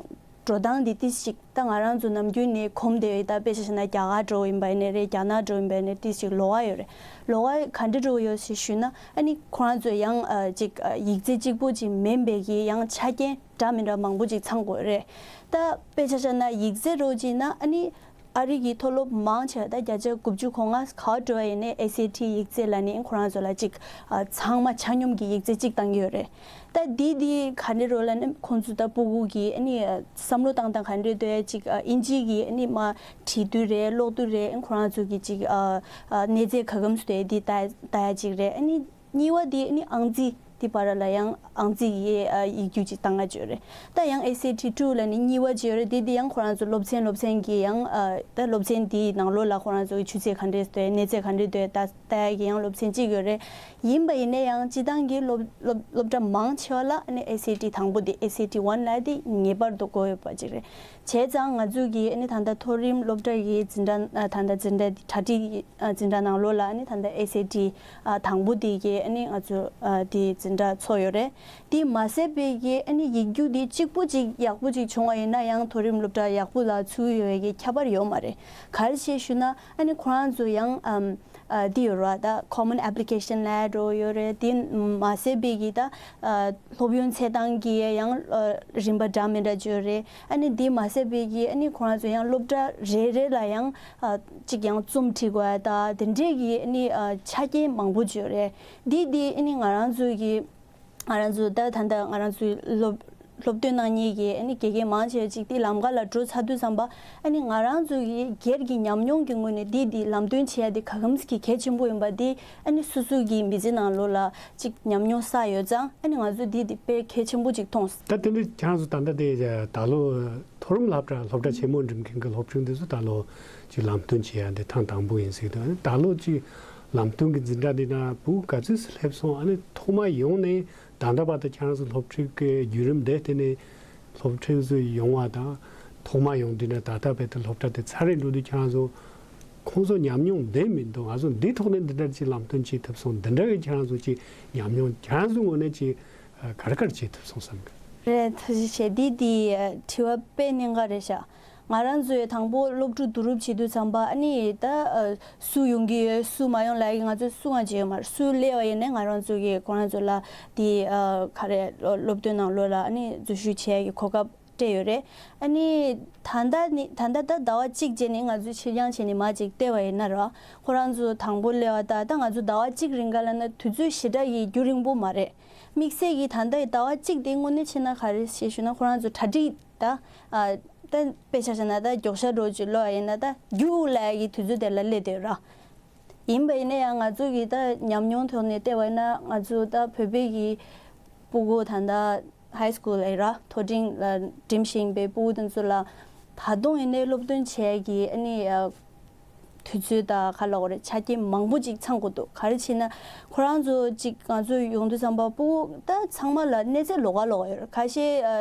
འགྲོ་སྟངས་འདི་ཏིས་ཅིག་ད་ང་རང་ཚོ་ནམ་རྒྱུན་ནས་གོམས་བསྡད་ཡོད། ད་དཔེ་ཆ་བཞག་ན་རྒྱ་གར་འགྲོ་ཡིན་པ་ཡིན་ནའི་རེད། རྒྱ་ནག་འགྲོ་ཡིན་པ་ཡིན་ནའི་ཏིས་ཅིག་ལོགས་ཀ་ཡོད་རེད། ལོགས་ཀ་ག་འདྲ་འགྲོ་གི་ཡོད་ཞེས་ཞུས་ན་ཨ་ནི་ཁོ་རང་ཚོ་ཡང་ཨ་ཅིག་ཨ་ཡིག་ཚད་གཅིག་པོ་ཅིག་མིན་པའི་གི་ཡང་ཆ་རྐྱེན་འདྲ་མི་འདྲ་མང་པོ་ཅིག་ཚང་དགོས་རེད། ད་དཔེ་ཆ་བཞག་ན་ཡིག་ཚད་འགྲོ་ཅིག་ན་ཨ་ནི་ཨ་རི་གི་མཐོ་སློབ་མང་ཆེ་བ་ད་བརྒྱ་ཆ་དགུ་བཅུ་གོ་ལྔ་ག་པར་འགྲོ་བ་ཡིན་ནའི་ཨེས་ཨེ་ཊི་ཡིག་ཚད་ལབ་ནས་ཁོ་རང་ཚོ་ལ་ཅིག་ཨ་ཚང་མ་ཆ་སྙོམས་ཀྱི་ཡིག་ཚད་ཅིག་བཏང་གི་ཡོད་རེད། ད་འདི་འདི་ག་འདྲ་རེད་ལབ་ན་ཁོང་ཚོ་ད་སྤུ་གུ་གི་ཨ་ནི་བསམ་བློ་བཏང་སྟངས་ག་འདྲ་འདུག་ཡ་ཅིག་ཨ་ཨིན་ཇི་གི་ཨ་ནི་མ་བྲིས་དུས་རེད། ཀློག་དུས་རེད། ཨ་ཁོ་རང་ཚོ་གི་ཅིག་ཨ་ཨ་གནས་ཚད་ག་གམ་སུ་དེ་འདི་ལྟ་ལྟ་ཡ་ཅིག་རེད། ཨ་ནི་གཉིས་པ་འདི་ཨ་ནི་ཨང་རྩིས་འདི་བར་ལ་ཡང་ཨང་རྩིས་ཀྱི་ཨ་ཡིག་རྒྱུགས་ཅིག་བཏང་ཡ་ཅིག་ཡོད་རེད། ད་ཡང་ཨེས་ཨེ་ཊི་ཊུ་ལབ་ནི་གཉིས་པ་ཅིག་ཡོད་རེད། འདི་འདི་ཡང་ཁོ་རང་ཚོ་སློབ་ཚན་སློབ་ཚན་གི་ཡང་ཨ་ད་སློབ་ཚན་འདིའི་ནང་ལོགས་ལ་ཁོ་རང་ཚོ་གི་ཆུ་ཚད་ག་འདྲས་འདུག་གནས་ཚད་ག་འདྲས་འདུག་ད་ལྟ་ཡ་གི་ཡང་སློབ་ཚན་གཅིག་ཡོད་རེད། ཡིན་པ་ཡིན་ན་ཡང་སྤྱི་བཏང་གི་སློབ་སློབ་སློབ་གྲྭ་མང་ཆེ་བ་ལ་ཨ་ནི་ཨེས་ཨེ་ཊི་དང་པོ་དེ་ཨེས་ཨེ་ཊི་ཝན་ལབ་དེ་ངེས་པར་དུ་དགོས་ཡོད་པ་ཅིག་རེད། བྱས་ཙང་ང་ཚོ་གི་ཨ་ནི་ད་ལྟ་མཐོ་རིམ་སློབ་གྲྭ་གི་འཛིན་གྲྭ་ཨ་ད་ལྟ་འཛིན་གྲྭ་གྲ་སྒྲིག་ཨ་འཛིན་གྲྭ་ནང་ལོགས་ལ་ཨ་ནི་ད་ལྟ་ཨེས་ཨེ་ཊི་ཨ་དང་པོ་དེ་གི་ཨ་ནི་ང་ཚོ་ཨ་དེ་འཛིན་གྲྭ་ཚོགས་ཡོད་རེད། དེ་མ་ཟད་པའི་གི་ཨ་ནི་ཡིག་རྒྱུགས་དེ་གཅིག་པོ་ཅིག་ཡག་པོ་ཅིག་བྱུང་བ་ཡིན་ན་ཡང་མཐོ་རིམ་སློབ་གྲྭ་ཡག་པོ་ལ་ཚུད་ཡོད་ཡ་གི་ཁྱད་པར་ཡོད་མ་རེད། ག་རེ་བྱས་ཞུ་ན་ཨ་ནི་ཁོ་རང་ཚོ་ཡང་ཨམ། ཨ་འདི་ཡོད་རེད་བ། ད་Common Application ལབ་འགྲོ་ཡོད་རེད། དེ་མ་ཟད་པའི་གི་ད་ཨ་སློབ་ཡོན་ཚད་དང་གི་ཡང་ཨ་རིམ་པ་འདྲ་མི་འདྲ་ཅིག་ཡོད་རེད། ཨ་ནི་དེ་མ་ཟད་པའི་གི་ཨ་ནི་ཁོ་རང་ཚོ་ཡང་སློབ་གྲྭ་རེ་རེ་ལ་ཡང་ཨ་གཅིག་ཡང་རྩོམ་བྲིས་དགོས་ཡ་ད་དེ་འདྲས་གི་ཨ་ནི་ཨ་ཆ་རྐྱེན་མང་པོ་ཅིག་ཡོད་རེད། འདི་འདི་ཨ་ནི་ང་རང་ཚོའི་གི་ང་རང་ཚོ་ད་ད་ལྟ་ང་རང་ཚོའི་སློབ་སློབ་སྟོན་གནང་མཁན་གྱི་ཨ་ནི་དགེ་རྒན་མང་ཆེ་ཅིག་དེ་ལམ་ཁ་ལ་འགྲོ་ཚར་དུས་ཙམ་པ་ཨ་ནི་ང་རང་ཚོ་གི་སྒེར་གྱི་ཉམས་མྱོང་གི་ངོས་ནས་འདི་འདི་ལམ་སྟོན་བྱེད་ཡ་དེ་ག་གམ་གི་གལ་ཆེན་པོ་ཡིན་པ་དེ་ཨ་ནི་སོ་སོ་གི་མི་ཚེ་ནང་ལོགས་ལ་ཅིག་ཉམས་མྱོང་བསགས་ཡོད་ཙང་ཨ་ནི་ང་ཚོ་འདི་འདི་དཔེ་གལ་ཆེན་པོ་ཅིག་མཐོང་། ད་དེ་འདྲ་ཁྱེད་རང་ཚོ་ད་ལྟ་དེ་ད་ལོ་མཐོ་རིམ་སློབ་གྲྭ་སློབ་གྲྭ་ཆེན་མོ་འགྲིམ་མཁན་གྱི་སློབ་ཕྲུག་འདི་ཚོ་ད་ལོ་ཅིག་ལམ་སྟོན་བྱེད་ཡ་འདི་ཐེངས་དང་པོ་ཡིན་ཟེར་གྱི་འདུག་ཨ་ནི་ད་ལོ་ཅིག་ལམ་སྟོན་གྱི་འཛིན་གྲྭ་འདི་ན་བུ་ག་ཚོད་སླེབས་སོང་། ཨ་ནི་ཐོག་མ་ཡོང་ནས་ད་ལྟ་བར་དུ་ཁྱེད་རང་ཚོ་སློབ་ཁྲིད་ཀྱི་བརྒྱུད་རིམ་དེ་བརྟེན་ནས་སློབ་ཁྲིད་ཚོ་ཡོང་བ་དང་ཐོག་མ་ཡོང་དུས་ནས་ད་ལྟ་བར་དུ་སློབ་གྲྭ་དེ་ཚར་རེ་འགྲོ་དུས་ཁྱེད་རང་ཚོ་ཁོང་ཚོ་ཉམས་མྱོང་འདི་མི་འདུག་ང་ཚོ་འདི་ཐོག་ནས་འདི་འདྲ་ཅིག་ལམ་སྟོན་བྱེད་ཐུབ་སོང་། འདི་འདྲ་གི་ཁྱེད་རང་ཚོ་ཅིག་ཉམས་མྱོང་ཁྱེད་རང་ཚོའི་ངོས་ནས་ཅིག་ག་རེ་ག་རེ་བྱེད་ཐུབ་སོང་བསམ་གི། རེད། ཐུགས་རྗེ་ཆེ། འདི་འདི་དྲི་བ་དཔེ་གནད་འགག་རེད་ཤག་ང་རང་ཚོས་དང་པོ་སློབ་ཕྲུག་བསྡུ་རུབ་བྱེད་དུས་ཙམ་པ་ཨ་ནི་ད་ཨ་སུ་ཡོང་གི་ཡོད་སུ་མ་ཡོང་ལབ་ཡ་གི་ང་ཚོས་སུ་ང་བྱེད་ཡོད་མ་རེད། སུ་སླེབས་པ་ཡིན་ནའི་ང་རང་ཚོ་གིས་ཁོ་རང་ཚོ་ལ་དེ་ཨ་ག་རེ་སློབ་སྟོན་ནང་ལོགས་ལ་ཨ་ནི་འཛུལ་ཞུགས་བྱེད་ཡ་གི་གོ་སྐབས་སྤྲད་ཡོད་རེད། ཨ་ནི་ད་ལྟ་ནི་ད་ལྟ་ད་ཟླ་བ་གཅིག་རྗེས་ནས་ང་ཚོས་ཕྱིར་འགྱངས་བྱས་ནས་མར་ཅིག་བལྟས་པ་ཡིན་ན་ར་ཁོ་རང་ཚོ་དང་པོ་སླེབས་པ་ད་ད་ང་ཚོ་ཟླ་བ་གཅིག་རིང་ག་ལབ་ན་དུས་ཚོད་ཞེ་དྲག་གི་རྒྱུན་རིང་པོ་མ་རེད། དམིགས་བསལ་གྱིས་ད་ལྟ་ཟླ་བ་གཅིག་དེ་དངོས་གནས་བྱས་ན་ག་རེ་ཞེས་ཞུས་ན་ཁོ་རང་ཚོ་གྲ་སྒྲིག་ད་ཨ་ད་དཔེ་ཆ་བཞག་ན་ད་མགྱོགས་ཤ་འགྲོ་ཅིག་ལོག་ཡིན་ན་ད་རྒྱུགས་ལབ་ཡ་གི་དུས་ཚོད་དེ་ལ་སླེབས་བསྡད་ཡོད་ར། ཡིན་པ་ཡིན་ན་ཡང་ང་ཚོ་གི་ད་ཉམས་མྱོང་ཐོག་ནས་བལྟས་པ་ཡིན་ན་ང་ཚོ་ད་བོད་པའི་གི་སྤུ་གུ་ད་ད་ཧའི་སི་ཀུལ་ཨེ་ར་མཐོ་འབྲིང་ལ་འགྲིམ་བཞིན་པའི་སྤུ་གུ་དེ་ཚོ་ལ་ད་དུང་ཡིན་ནའི་སློབ་སྟོན་བྱེད་ཡ་གི་ཨ་ནི་ཨ་ དུས་ཚོད་དང་ག་ལབ་དགོས་རེད། ཆ་རྐྱེན་མང་པོ་ཅིག་ཚང་དགོས་འདུག་ག་རེ་བྱས་ན་ཁོ་རང་ཚོ་ཅིག་ང་ཚོ་ཡོང་དུས་ཙམ་པ་སྤུ་གུ་ད་ཚང་མ་ལ་གནས་ཚད་ལོགས་ཀ་ལོགས་ཀ་ཡོད་རེད། ཁ་ཤས་ཨ་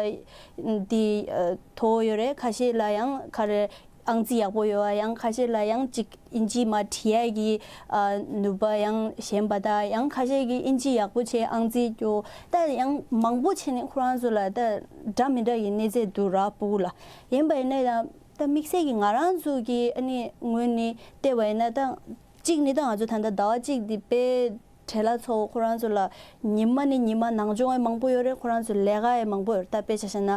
འདི་ཨ་མཐོ་བོ་ཡོད་རེད། ཁ་ཤས་ལ་ཡང་ག་རེ་ཨང་རྩིས་ཡག་པོ་ཡོད་པ། ཡང་ཁ་ཤས་ལ་ཡང་ཅིག་ཨིན་ཇི་མར་བྲིས་ཡས་ཀྱི་ཨ་ནུས་པ་ཡང་ཞན་པ་དང་། ཡང་ཁ་ཤས་ཀྱིས་ཨིན་ཇི་ཡག་པོ་བྱས་ཨང་རྩིས་སྐྱོ། ད་ཡང་མང་པོ་བྱས་ནས་ཁོ་རང་ཚོ་ལ་ད་འདྲ་མི་འདྲ་ཡི་གནས་ཚད་འདུག་ར་སྤུ་གུ་ལ། ཡིན་པ་ཡིན་ན་ཡང་ད་དམིགས་བསལ་གྱི་ང་རང་ཚོ་གི་ཨ་ནི་ངོས་ནས་བལྟས་པ་ཡིན་ན། ད་གཅིག་ནི་ད་ང་ཚོ་ད་ལྟ་ཟླ་བ་གཅིག་འདི་དཔེ་བྲེལ་བ་ཚ་པོ། ཁོ་རང་ཚོ་ལ་ཉི་མ་ནས་ཉི་མ་ནང་སྦྱོང་ཡང་མང་པོ་ཡོད་རེད། ཁོ་རང་ཚོ་ལས་ཀ་ཡང་མང་པོ་ཡོད་རེད། ད་དཔེ་ཆ་བཞག་ན་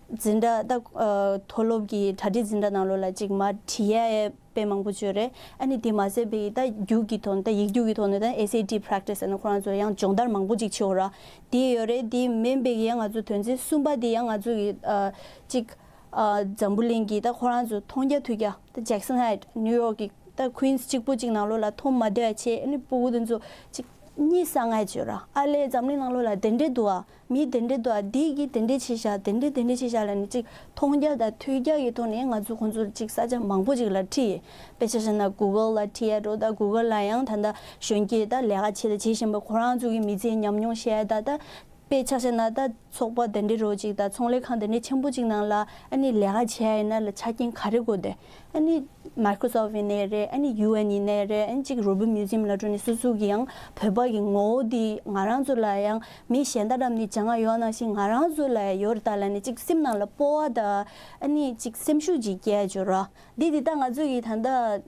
འཛིན་གྲྭ་ད་ཨ་མཐོ་སློབ་ཀྱི་གྲ་སྒྲིག་འཛིན་གྲྭ་ནང་ལོགས་ལ་ཅིག་མར་བྲིས་ཡས་དཔེ་མང་པོ་ཅིག་ཡོད་རེད། ཨ་ནི་དེ་མ་ཟད་པའི་ད་རྒྱུགས་ཀྱི་ཐོག་ནས། ད་ཡིག་རྒྱུགས་ཀྱི་ཐོག་ནས་ད་ཨེས་ཨེ་ཊི་པེ་རེག་ཊི་སི་ཟེར་ནས་ཁོ་རང་ཚོ་ཡང་སྦྱོང་བརྡར་མང་པོ་ཅིག་བྱེད་དགོས་ར། དེ་ཡོད་རེད། དེ་མིན་པའི་ཡང་ང་ཚོ་དོན་ཚན་གསུམ་པ་དེ་ཡང་ང་ཚོ་གི་ཨ་ཅིག་ཨ་འཛམ་བུ་གླིང་གི་ད་ཁོ་རང་ཚོ་མཐོང་རྒྱ་ཐོས་རྒྱ། ད་ཇེག་སན་ཧའེཊ་ནིའུ་ཡོག་གི་ད་ཀུན་སི་གཅིག་པུ་གཅིག་ནང་ལོགས་ལ་མཐོང་མ་བདེ་བ་བྱས། ཨ་ནི་སྤུ་གུ་དེ་ཚོ་ཅིག་གཉིད་སད་ཡས་ཅིག་ཡོད་ར། ཨ་ལས་འཛམ་གླིང་ནང་ལོགས་ལ་དེ་འདྲས་འདུག་ཨ། མི་དེ་འདྲས་འདུག་ཨ། འདི་གིས་དེ་འདྲས་བྱས་ཤག་དེ་འདྲས་དེ་འདྲས་བྱས་ཤག་ལབ་ནས་ཅིག་མཐོང་རྒྱ་དང་ཐོས་རྒྱ་གི་ཐོག་ནས་ང་ཚོ་ཁོང་ཚོར་ཅིག་ས་ཆ་མང་པོ་ཅིག་ལ་ཁྲིད། དཔེ་ཆ་བཞག་ན་གུ་གལ་ལ་ཁྲིད་ཡ་འགྲོ། ད་གུ་གལ་ལ་ཡང་ད་ལྟ་གཞོན་སྐྱེས་ད་ལས་ཀ་བྱེད་ད་བྱེད་བཞིན་པ་ཁོ་རང་ཚོ་གི་མི་ཚེའི་ཉམས་མྱོང་བཤད་ཡ་ད། ད་དཔེ་ཆ་བཞག་ན་ད་ཚོགས་པ་དེ་འདྲས་རོ་ཅིག་ད་ཚོང་ལས་ཁང་དེ་འདྲས་ཆེན་པོ་ཅིག་ནང་ལ་ཨ་ནི་ལས་ཀ་བྱེད་ཡ་ཡིན་ན་ལ་ཆ་རྐྱེན་ག་རེ་དགོས་ཏེ། ཨ་ནི་མའི་ཀྲོ་སོཕ་ཡིན་ནའི་རེད། ཨ་ནི་ཡུ་ཨེན་ཡིན་ནའི་རེད། ཨ་ནི་ཅིག་རོ་བོ་མིའུ་ཛི་ཡམ་ལ་འགྲོ་ནས་སོ་སོ་གི་ཡང་བོད་པ་གི་ངོ་བོ་འདི་ང་རང་ཚོ་ལ་ཡང་མི་གཞན་དག་འགྲམ་ནས་སྦྱང་ཡ་ཡོད་ནང་བཞིན་ང་རང་ཚོ་ལ་ཡང་ཡོད་རེད་ད་ལབ་ནས་ཅིག་སེམས་ནང་ལ་སྤོབས་པ་དང་ཨ་ནི་ཅིག་སེམས་ཤུགས་ཅིག་སྐྱེ་ཡ་ཅིག་ཡོད་ར། འདི་འདི་ད་ང་ཚོ་གི་ད་ལྟ་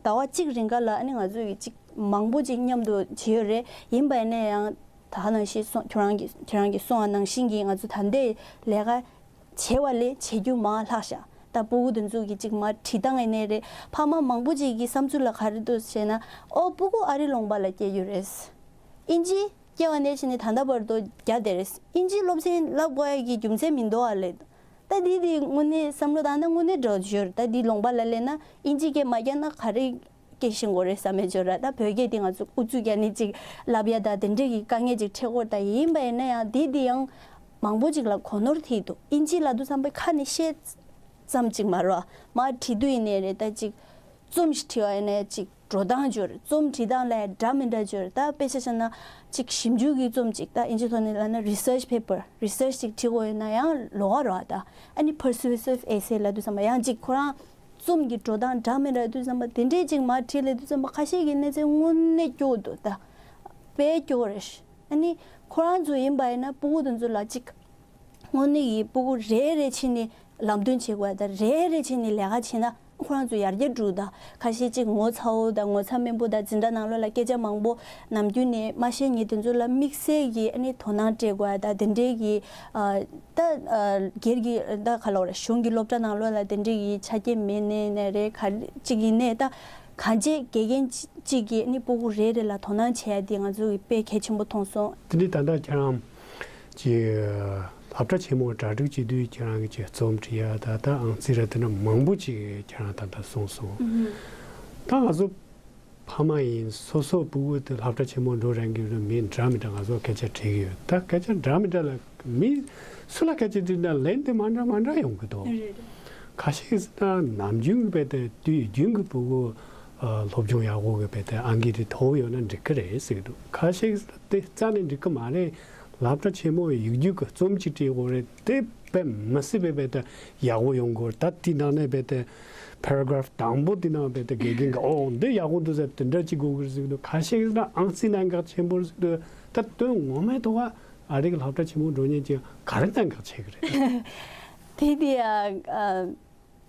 ཟླ་བ་གཅིག་རིང་ག་ལ་ཨ་ནི་ང་ཚོ་ཡི་ཅིག་མང་པོ་ཅིག་མཉམ་དུ་བྱས་ཡོད་རེད། ཡིན་པ་ཡིན་ན་ཡང་ད་ག་ནང་བཞིན་སོང་། ཁྱོད་རང་གི་ཁྱོད་རང་གིས་གསུངས་པ་ནང་བཞིན་གྱི་ང་ཚོ་ད་ལྟའི་ལས་ཀ་བྱས་པ་ལས་བྱེད་རྒྱུ་མང་ལྷག་ཤག་ད་སྤུ་གུ་དེ་ཚོ་གི་ཅིག་མར་བྲིས་སྟངས་ཡིན་ནའི་རེད། ཕ་མ་མང་པོ་ཅིག་གི་བསམ་ཚུལ་ལ་ག་རེ་འདུག་ཟེར་ན། ཨོ་སྤུ་གུ་ཨ་རི་ལུང་པ་ལ་སྐྱེས་ཡོད་རེད། ཨིན་ཇི་སྐྱེ་བ་ནས་བྱས་ནས་ད་ལྟ་བར་དུ་རྒྱ་དེ་རེད། ཨིན་ཇི་སློབ་ཚན་བསླབ་དགོས་ཡ་གི་རྒྱུ་མཚན་མི་འདུག་ཨ་ལབ། ད་འདི་འདི་དངོས་གནས་བསམ་བློ་བཏང་ན་དངོས་གནས་འགྲོ་ཞོར་ད་འདི་ལུང་པ་ལ་སླེབས་ན་ཨིན་ཇི་སྐད་མ་རྒྱག་ན་ག་རེ་སྐད་ཤེས་དགོས་རེད་བསམ་ཡ་ཅིག་ཡོད་ར། ད་བོད་སྐད་འདི་ང་ཚོ་ཨུ་ཚུགས་རྒྱག་ནས་ཅིག་ལབ་ཡ་ད་དེ་འདྲས་ཀྱི་དཀའ་ངལ་ཅིག་འཕྲད་ཀྱི་ཡོད་རེད། ད་ཡིན་པ་ཡིན་ན་ཡང་འདི་འདི་ཡང་མང་པོ་ཅིག་ལ་གོ་ནོར་ཐེབས་འདུག་ཨིན་ཇི་ལབ་དུས་ཙམ་པ་ཁ་ནས་བཤད་ཙམ་ཅིག་མ་རེད་བ། མར་བྲིས་དུས་ཡིན་ནའི་རེད། ད་ཅིག་རྩོམ་ཞིག་བྲིས་པ་ཡིན་ན་ཅིག་འགྲོ་སྟངས་ཅིག་ཡོད་རེད། རྩོམ་བྲིས་སྟངས་ལ་འདྲ་མི་འདྲ་ཅིག་ཡོད་རེད། ད་དཔེ་ཆ་བཞག་ན་ཅིག་ཞིབ་འཇུག་གི་རྩོམ་ཅིག་ད་ཨིན་ཇི་ཐོག་ནས་ལབ་ན་རི་སར་ཆི་པེ་པར། རི་སར་ཆི་ཅིག་བྲིས་དགོས་ཡོད་ན་ཡང་ལོགས་ཀ་རེད་བ། ད་ཨ་ནི་པར་སུ་ཨེ་སི་ཝི་ཊི་ཨེ་སེ་ལབ་དུས་ཙམ་པ་ཡང་ཅིག་ཁོ་རང་རྩོམ་གྱི་འགྲོ་སྟངས་འདྲ་མི་འདྲ་དུས་ཙམ་པ་དེ་འདྲས་ཅིག་མར་བྲིས་ལབ་དུས་ཙམ་པ་ཁ་ཤས་ཀྱི་གནས་ཚད་དངོས་གནས་སྐྱོ་བོ་འདུག་ད་དཔེ་སྐྱོ་བོ་རེད། ཨ་ནི་ཁོ་རང་ཚོ་ཡིན་པ་ཡིན་ན་སྤུ་གུ་དེ་ཚོ་ལ་ཅིག་དངོས་གནས་ཀྱི་སྤུ་གུ་རེ་རེ་བྱས་ནས་ལམ་སྟོན་བྱེད་དགོས་ཡ་ད་རེ་རེ་བྱས་ནས་ལས་ཀ་བྱས་ན་ཁོ་རང་ཚོ་ཡར་རྒྱས་འགྲོ་ད། ཁ་ཤས་ཅིག་ངོ་ཚ་བོ་དང་ངོ་ཚ་དམན་པོ་དང་འཛིན་གྲྭ་ནང་ལོགས་ལ་སྐད་ཆ་མང་པོ་ནམ་རྒྱུན་ནས་མ་བཤད་མཁན་དེ་ཚོ་ལ་དམིགས་བསལ་གྱི་ཨ་ནི་དོ་སྣང་སྤྲད་དགོས་ཡ་ད་དེ་འདྲའི་གི་ཨ་ད་ཨ་སྒེར་གྱི་ད་ག་ལབ་དགོས་རེད། གཞུང་གི་སློབ་གྲྭ་ནང་ལོགས་ལ་དེ་འདྲའི་གི་ཆ་རྐྱེན་མེད་ནའི་ནའི་རེད། ག་ཅིག་ཡིན་ནའི་ད་གང་ཅི་དགེ་རྒན་ཅིག་གིས་ཨ་ནི་སྤུ་གུ་རེ་རེ་ལ་དོ་སྣང་བྱེད་ཡ་དེ་ང་ཚོ་གི་དཔེ་གལ་ཆེན་པོ་མཐོང་སོང་། དེ་འདྲའི་ད་ལྟ་ཁྱེད་རང་། ཅིག་སློབ་གྲྭ་ཆེན་མོ་གྲ་སྒྲིག་བྱེད་དུས་ཁྱེད་རང་གི་ཅིག་རྩོམ་བྲིས་ཡ་ད་ལྟ་ཨང་རྩིས་ར་དེ་འདྲ་མང་པོ་ཅིག་ཁྱེད་རང་ད་ལྟ་གསུངས་སོང་། ཨུ་ཧུམ། ད་ང་ཚོ་ཕ་མ་ཡིན་སོ་སོ་སྤུ་གུ་དེ་སློབ་གྲྭ་ཆེན་མོ་འགྲོ་རན་གྱི་རེད་མིན་འདྲ་མི་འདྲ་ང་ཚོ་སྐད་ཆ་དྲི་གི་ཡོད། ད་སྐད་ཆ་འདྲ་མི་འདྲ་ལ་མི་སུ་ལ་སྐད་ཆ་དྲིས་ན་ལན་དེ་མ་འདྲ་མ་འདྲ་ཡོང་གི་འདུག་རེད་རེད། ཁ་ཤས་ཀྱིས་ན་ནམ་རྒྱུན་གྱི་བས་དེ་དུས་རྒྱུན་གྱི་སྤུ་གུ་ཨ་སློབ་སྦྱོང་ཡག་པོ་གི་བས་དེ་ཨང་ཀི་དེ་མཐོ་བོ་ཡོད་ན་འགྲིག་གི་རེད་ཟེར་གི་འདུག་ཁ་ཤས་ཀྱིས་དེ་རྩ་ནས་འགྲིག་གི་མ་རེད། སློབ་གྲྭ་ཆེན་མོ་ཡིག་རྒྱུགས་ཀྱི་རྩོམ་ཅིག་བྲིས་དགོས་རེད། དེ་དཔེ་མི་སྲིད་པའི་བས་དེ་ཡག་པོ་ཡོང་དགོས་རེད། ད་དེ་ནང་ནས་བས་དེ་པེ་ར་གྷ་རབ་དང་པོ་དེ་ནང་བས་དེ་དགེ་རྒན་གྱིས་ཨོ་འདི་ཡག་པོ་འདུག་ཟེར་དེ་འདྲ་ཅིག་དགོས་གི་རེད་ཟེར་གི་འདུག་ཁ་ཤས་ཀྱིས་ན་ཨང་རྩིས་གནད་འགག་ཆེན་པོ་རེད་ཟེར་གི་འདུག་ད་དོན་ངོ་མའི་ཐོག་ཨ་རི་གི་སློབ་གྲྭ་ཆེན་མོ་འགྲོ་མཁན་ཅིག་ག་རེ་གནད་འགག་ཆེ་གི་རེད། དེ་དེ་ཡ་ཨ།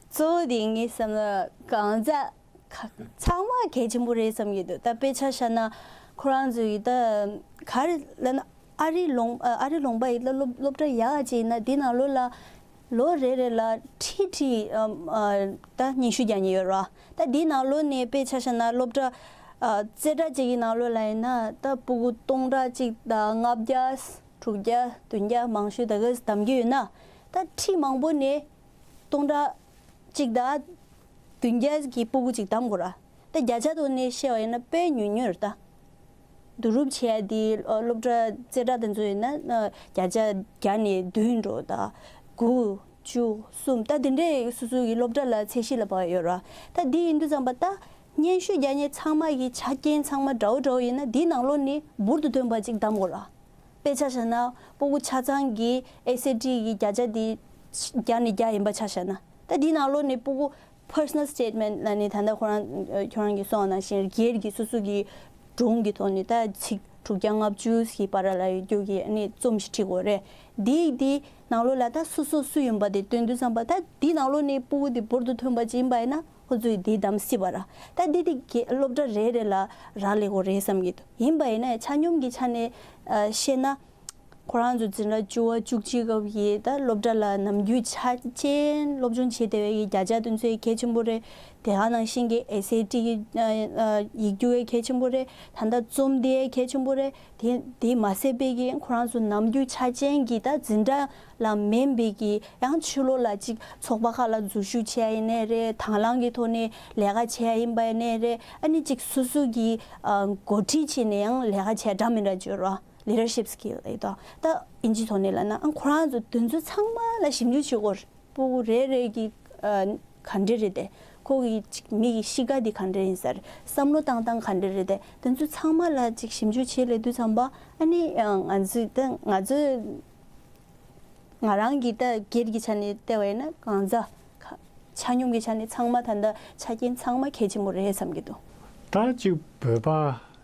གཙོ་བོ་དེ་ངའི་བསམ་ན་གང་ཟག་ཁ་ཚང་མ་གལ་ཆེན་པོ་རེད་བསམ་གྱི་འདུག་ད་དཔེ་ཆ་བཞག་ན་ཁོ་རང་ཚོ་ཡི་ད་ག་རེ་ལབ་ན་ཨ་རི་ལུང་ཨ་རི་ལུང་པ་ཡི་ད་སློབ་སློབ་གྲྭ་ཡག་ཅིག་ཡིན་ན་དེ་ནང་ལོགས་ལ་ལོ་རེ་རེ་ལ་ཁྲི་ཁྲི་ཨ་ཨ་ད་སྙན་ཞུ་རྒྱག་མཁན་ཡོད་རེད་བ། ད་དེ་ནང་ལོགས་ནས་དཔེ་ཆ་བཞག་ན་སློབ་གྲྭ་ཨ་རྩེ་གྲས་ཅིག་གི་ནང་ལོགས་ལ་ཡིན་ན་ད་སྤུ་གུ་སྟོང་ཕྲག་གཅིག་དང་ལྔ་བརྒྱ་དྲུག་བརྒྱ་བདུན་བརྒྱ་མང་ཤོས་ད་ག་བདམས་ཀྱི་ཡོད་ན་ད་ཁྲི་མང་པོ་ནས་སྟོང་ཕྲག་གཅིག་དང་བདུན་བརྒྱ་གི་སྤུ་གུ་གཅིག་བདམས་དགོས་ར། ད་བརྒྱ་ཆ་ཐོག་ནས་བཤད་པ་ཡིན་ན་དཔེ་ཉུང་ཉུང་རེད་ད། བསྡུ་རུབ་བྱས་ཡ་དེ་སློབ་གྲྭ་རྩེ་གྲས་དེ་ཚོ་ཡིན་ན་བརྒྱ་ཆ་བརྒྱ་ནས་བདུན་འགྲོ་ད། དགུ། བཅུ། གསུམ། ད་དེ་འདྲའི་སོ་སོ་གི་སློབ་གྲྭ་ལ་ཚད་གཞི་ལ་བབས་ཡོད་ར། ད་དེ་ཡིན་དུས་ཙམ་པ་ད་ སྙན་ཞུ་རྒྱག་མཁན་ཚང་མ་གི་ཆ་རྐྱེན་ཚང་མ་འདྲ་བོ་འདྲ་བོ་ཡིན་ན་འདིའི་ནང་ལོགས་ནས་འབུར་དུ་ཐོན་པ་ཅིག་བདམས་དགོས་ར། དཔེ་ཆ་བཞག་ན་སྤུ་གུ་ཆ་ཚང་གི་ཨེས་ཨེ་ཊི་གི་བརྒྱ་ཆ་དེ་བརྒྱ་ནས་བརྒྱ་ཡིན་པ་ཆ་བཞག་ན། ད་འདིའི་ནང་ལོགས་ནས་སྤུ་གུ་personal statement ལབ་ནས་ད་ལྟ་ཁོ་རང་ཁྱོད་རང་གིས་གསུངས་པ་ནང་བཞིན་སྒེར་གྱི་སོ་སོ་གི་སྒྲུང་གི་ཐོག་ནས་ད་ཚིག་དྲུག་བརྒྱ་ལྔ་བཅུ་ཞིག་བར་ལ་ཡོད་རྒྱུ་གི་ཨ་ནི་རྩོམ་ཞིག་བྲིས་དགོས་རེད། འདི་འདི་ནང་ལོགས་ལ་ད་སོ་སོ་སུ་ཡིན་པ་དེ་སྟོན་དུས་ཙམ་པ་ད་འདི་ནང་ལོགས་ནས་སྤུ་གུ་དེ་འབུར་དུ་ཐོན་པ་ཅིག་ཡིན་པ་ཡིན་ན་ཁོ་ཚོས་འདི་བདམས་སྲིད་པ་ར། ད་འདི་དེ་གི་སློབ་གྲྭ་རེ་རེ་ལ་རག་ལས་དགོས་རེད་བསམ་གྱི་འདུག་ཡིན་པ་ཡིན་ན་ཆ་སྙོམས་ཀྱི་ཆ་ནས་ཨ་བཤད་ན། ཁོ་རང་ཚོ་འཛིན་གྲྭ་བཅུ་པ་བཅུ་གཅིག་སྐབས་ཀྱི་ད་སློབ་གྲྭ་ལ་ནམ་རྒྱུན་ཆ་ཅན་སློབ་སྦྱོང་བྱེད་བསྡད་པའི་གི་བརྒྱ་ཆ་དེ་ཚོ་གལ་ཆེན་པོ་རེད། དེ་ག་ནང་བཞིན་གྱི་ཨེས་ཨེ་ཊི་གི་ཡིག་རྒྱུགས་གལ་ཆེན་པོ་རེད། ད་ལྟ་རྩོམ་དེ་གལ་ཆེན་པོ་རེད། དེ་དེ་མ་ཟད་པའི་གི་ཁོ་རང་ཚོ་ནམ་རྒྱུན་ཆ་ཅན་གྱི་ད་འཛིན་གྲྭ་ལ་མིན་པའི་གི་ཡང་ཕྱི་ལོགས་ལ་ཅིག་ཚོགས་པ་ཁག་ལ་འཛུལ་ཞུགས་བྱས་ཡིན་ནའི་རེད། དང་བླངས་ཀྱི་ཐོག་ནས་ལས་ཀ་བྱས་ཡིན་པ་ཡིན་ནའི་རེད། ཨ་ནི་ཅིག་སོ་སོ་གི་འགོ་ཁྲིད་བྱས་ནས་ཡང་ལས་ཀ་བྱས་འདྲ་མི་འདྲ་བརྗོད་རོགས། Leadership skill ཡིན་དོ། ད་ཨིན་ཇི་ཐོག་ནས་ལབ་ན་ཨང་ཁོ་རང་ཚོ་དེ་ཚོ་ཚང་མ་ལ་ཞིབ་འཇུག་བྱེད་དགོས་རེད། སྤུ་གུ་རེ་རེ་གི་ཨ་ག་འདྲ་རེད་དེ། ཁོ་གི་ཅིག་མི་གི་གཤིས་ཀ་དེ་ག་འདྲ་ཡིན་ས་རེད། བསམ་བློ་བཏང་སྟངས་ག་འདྲ་རེད་དེ། དེ་ཚོ་ཚང་མ་ལ་ཅིག་ཞིབ་འཇུག་བྱེད་ལས་དུས་ཙམ་པ་ཨ་ནི་ང་ཚོས་ད་ང་ཚོས་ང་རང་གི་ད་སྒེར་གྱི་ཆ་ནས་བལྟས་པ་ཡིན་ན་གང་ཟག་ཆ་སྙོམས་ཀྱི་ཆ་ནས་ཚང་མ་ད་ལྟ་ཆ་རྐྱེན་ཚང་མ་གལ་ཆེན་པོ་རེད་བསམ་གྱི་འདུག་ད་ཅིག་བོད་པ་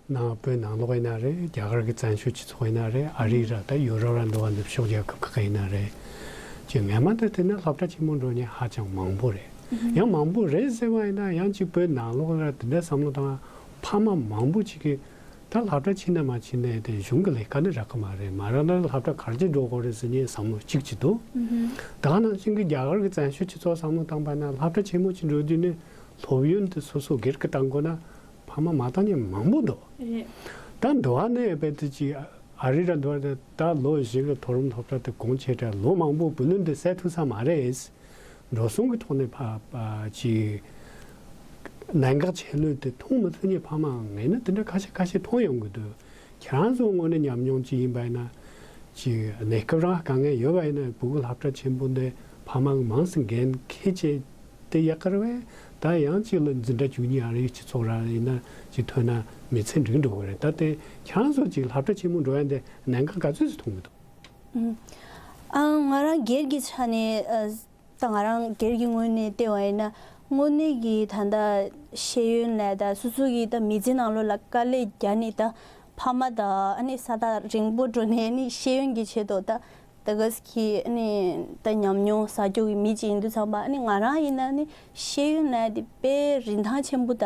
ནང་བོད་ནང་ལོགས་ཡིན་ན་རེད། རྒྱ་གར་གྱི་བཙན་བྱོལ་སྤྱི་ཚོགས་ཡིན་ན་རེད། ཨ་རི་ར་ད་ཡུ་རོབ་ར་འདུག་བ་ནུབ་ཕྱོགས་རྒྱལ་ཁབ་ཁག་ཡིན་ན་རེད། ཅིག་ངས་མ་འདི་དེ་ནས་སློབ་གྲྭ་ཆེན་མོ་འགྲོ་མཁན་ཧ་ཅང་མང་པོ་རེད། ཡང་མང་པོ་རེད་ཟེར་བ་ཡིན་ན་ཡང་ཅིག་བོད་ནང་ལོགས་ལ་དེ་འདྲ་བསམ་བློ་བཏང་ཕ་མ་མང་པོ་ཅིག་གིས་ད་སློབ་གྲྭ་ཕྱིན་ན་མ་ཕྱིན་ན་དེ་གཞུང་གི་ལས་ཀ་ནི་རག་གི་མ་རེད། མ་རག་ན་སློབ་གྲྭ་ག་རེ་བྱས་འགྲོ་དགོས་རེད་ཟེར་ནས་བསམ་བློ་གཅིག་གཅིག་འདུག་ད་ག་ནང་བཞིན་གྱི་རྒྱ་གར་གྱི་བཙན་བྱོལ་སྤྱི་ཚོགས་བསམ་བློ་བཏང་པ་ན་སློབ་གྲྭ་ཆེན་མོ་ཅིག་འགྲོ་དུས་ནི་སློབ་ཡོན་དེ་སོ་སོ་སྒེར་གྱི་བཏང་དགོས་ན་ཕ་མ་མ་བཏང་མཁན་མང་པོ་འདུག་རེད། ད་འདི་བ་ནས་དཔེ་དེ་ཅིག་ཨ་རི་ར་འདི་བ་ནས་ད་ལོ་བཞི་གི་མཐོ་རིམ་སློབ་གྲྭ་དེ་གོང་ཆེ་གྲས་ལོ་མང་པོ་བུ་ལོན་དེ་སེལ་ཐུབ་ས་མ་རེད། འགྲོ་སོང་གི་ཐོག་ནས་ཕ་ཕ་ཅིག་གནད་འགག་ཆེ་ལོས་དེ་མཐོང་མི་ཐུབ་མཁན་ཕ་མ་ངས་ནི་དེ་འདྲ་ཁ་ཤས་ཁ་ཤས་མཐོང་ཡོང་གི་འདུག་ཁྱེད་རང་ཚོ་དངོས་གནས་ཉམས་མྱོང་ཅིག་ཡིན་པ་ཡིན་ན། ཅིག་གནས་སྐབས་རང་དཀའ་ངལ་ཡོད་པ་ཡིན་ན་ཕྲུ་གུ་སློབ་གྲྭ་ཆེན་པོ་འདི་ཕ་མ་གི་མང་ཙམ་འགན་འཁྱེར་བྱས་ཏེ་ཡག་གི་རེད་པས། ད་ཡང་ཅིག་ལ་འཛིན་གྲྭ་བཅུ་གཉིས་ཨ་རིའི་སྤྱི་ཚོགས་རང་ཡིན་ན་ཅིག་ཐོན་ན་མི་ཚེ་འགྲིག་འགྲོ་གི་རེད། ད་དེ་ཁྱེད་རང་ཚོ་ཅིག་སློབ་གྲྭ་ཆེན་མོ་འགྲོ་ཡ་འདི་གནད་འགག་ག་ཚོད་ཅིག་མཐོང་གི་འདུག་ཨང་། ང་རང་སྒེར་གྱི་ཆ་ནས་ཨ། ད་ང་རང་སྒེར་གྱི་ངོས་ནས་བལྟས་པ་ཡིན་ན་དངོས་གནས་ཀྱི་ད་ལྟ་ཤེས་ཡོན་ལ་ད་སོ་སོ་གི་ད་མི་ཚེ་ནང་ལོགས་ལ་དཀའ་ལས་བརྒྱབ་ནས་ད་ཕ་མ་དང་ཨ་ནི་ས་ཐག་རིང་པོ་འགྲོ་ནས་ཨ་ནི་ཤེས་ཡོན་གྱི་ཆེད་དུ་ད་ད་ག་ཟེ་གི་ཨ་ནི་ད་ཉམས་མྱོང་བསགས་རྒྱུ་གི་མི་ཅིག་ཡིན་དུས་ཙམ་པ་ཨ་ནི་ང་རང་ཡིན་ན་ཨ་ནི་ཤེས་ཡོན་ལ་དེ་དཔེ་རིན་ཐང་ཆེན་པོ་ད་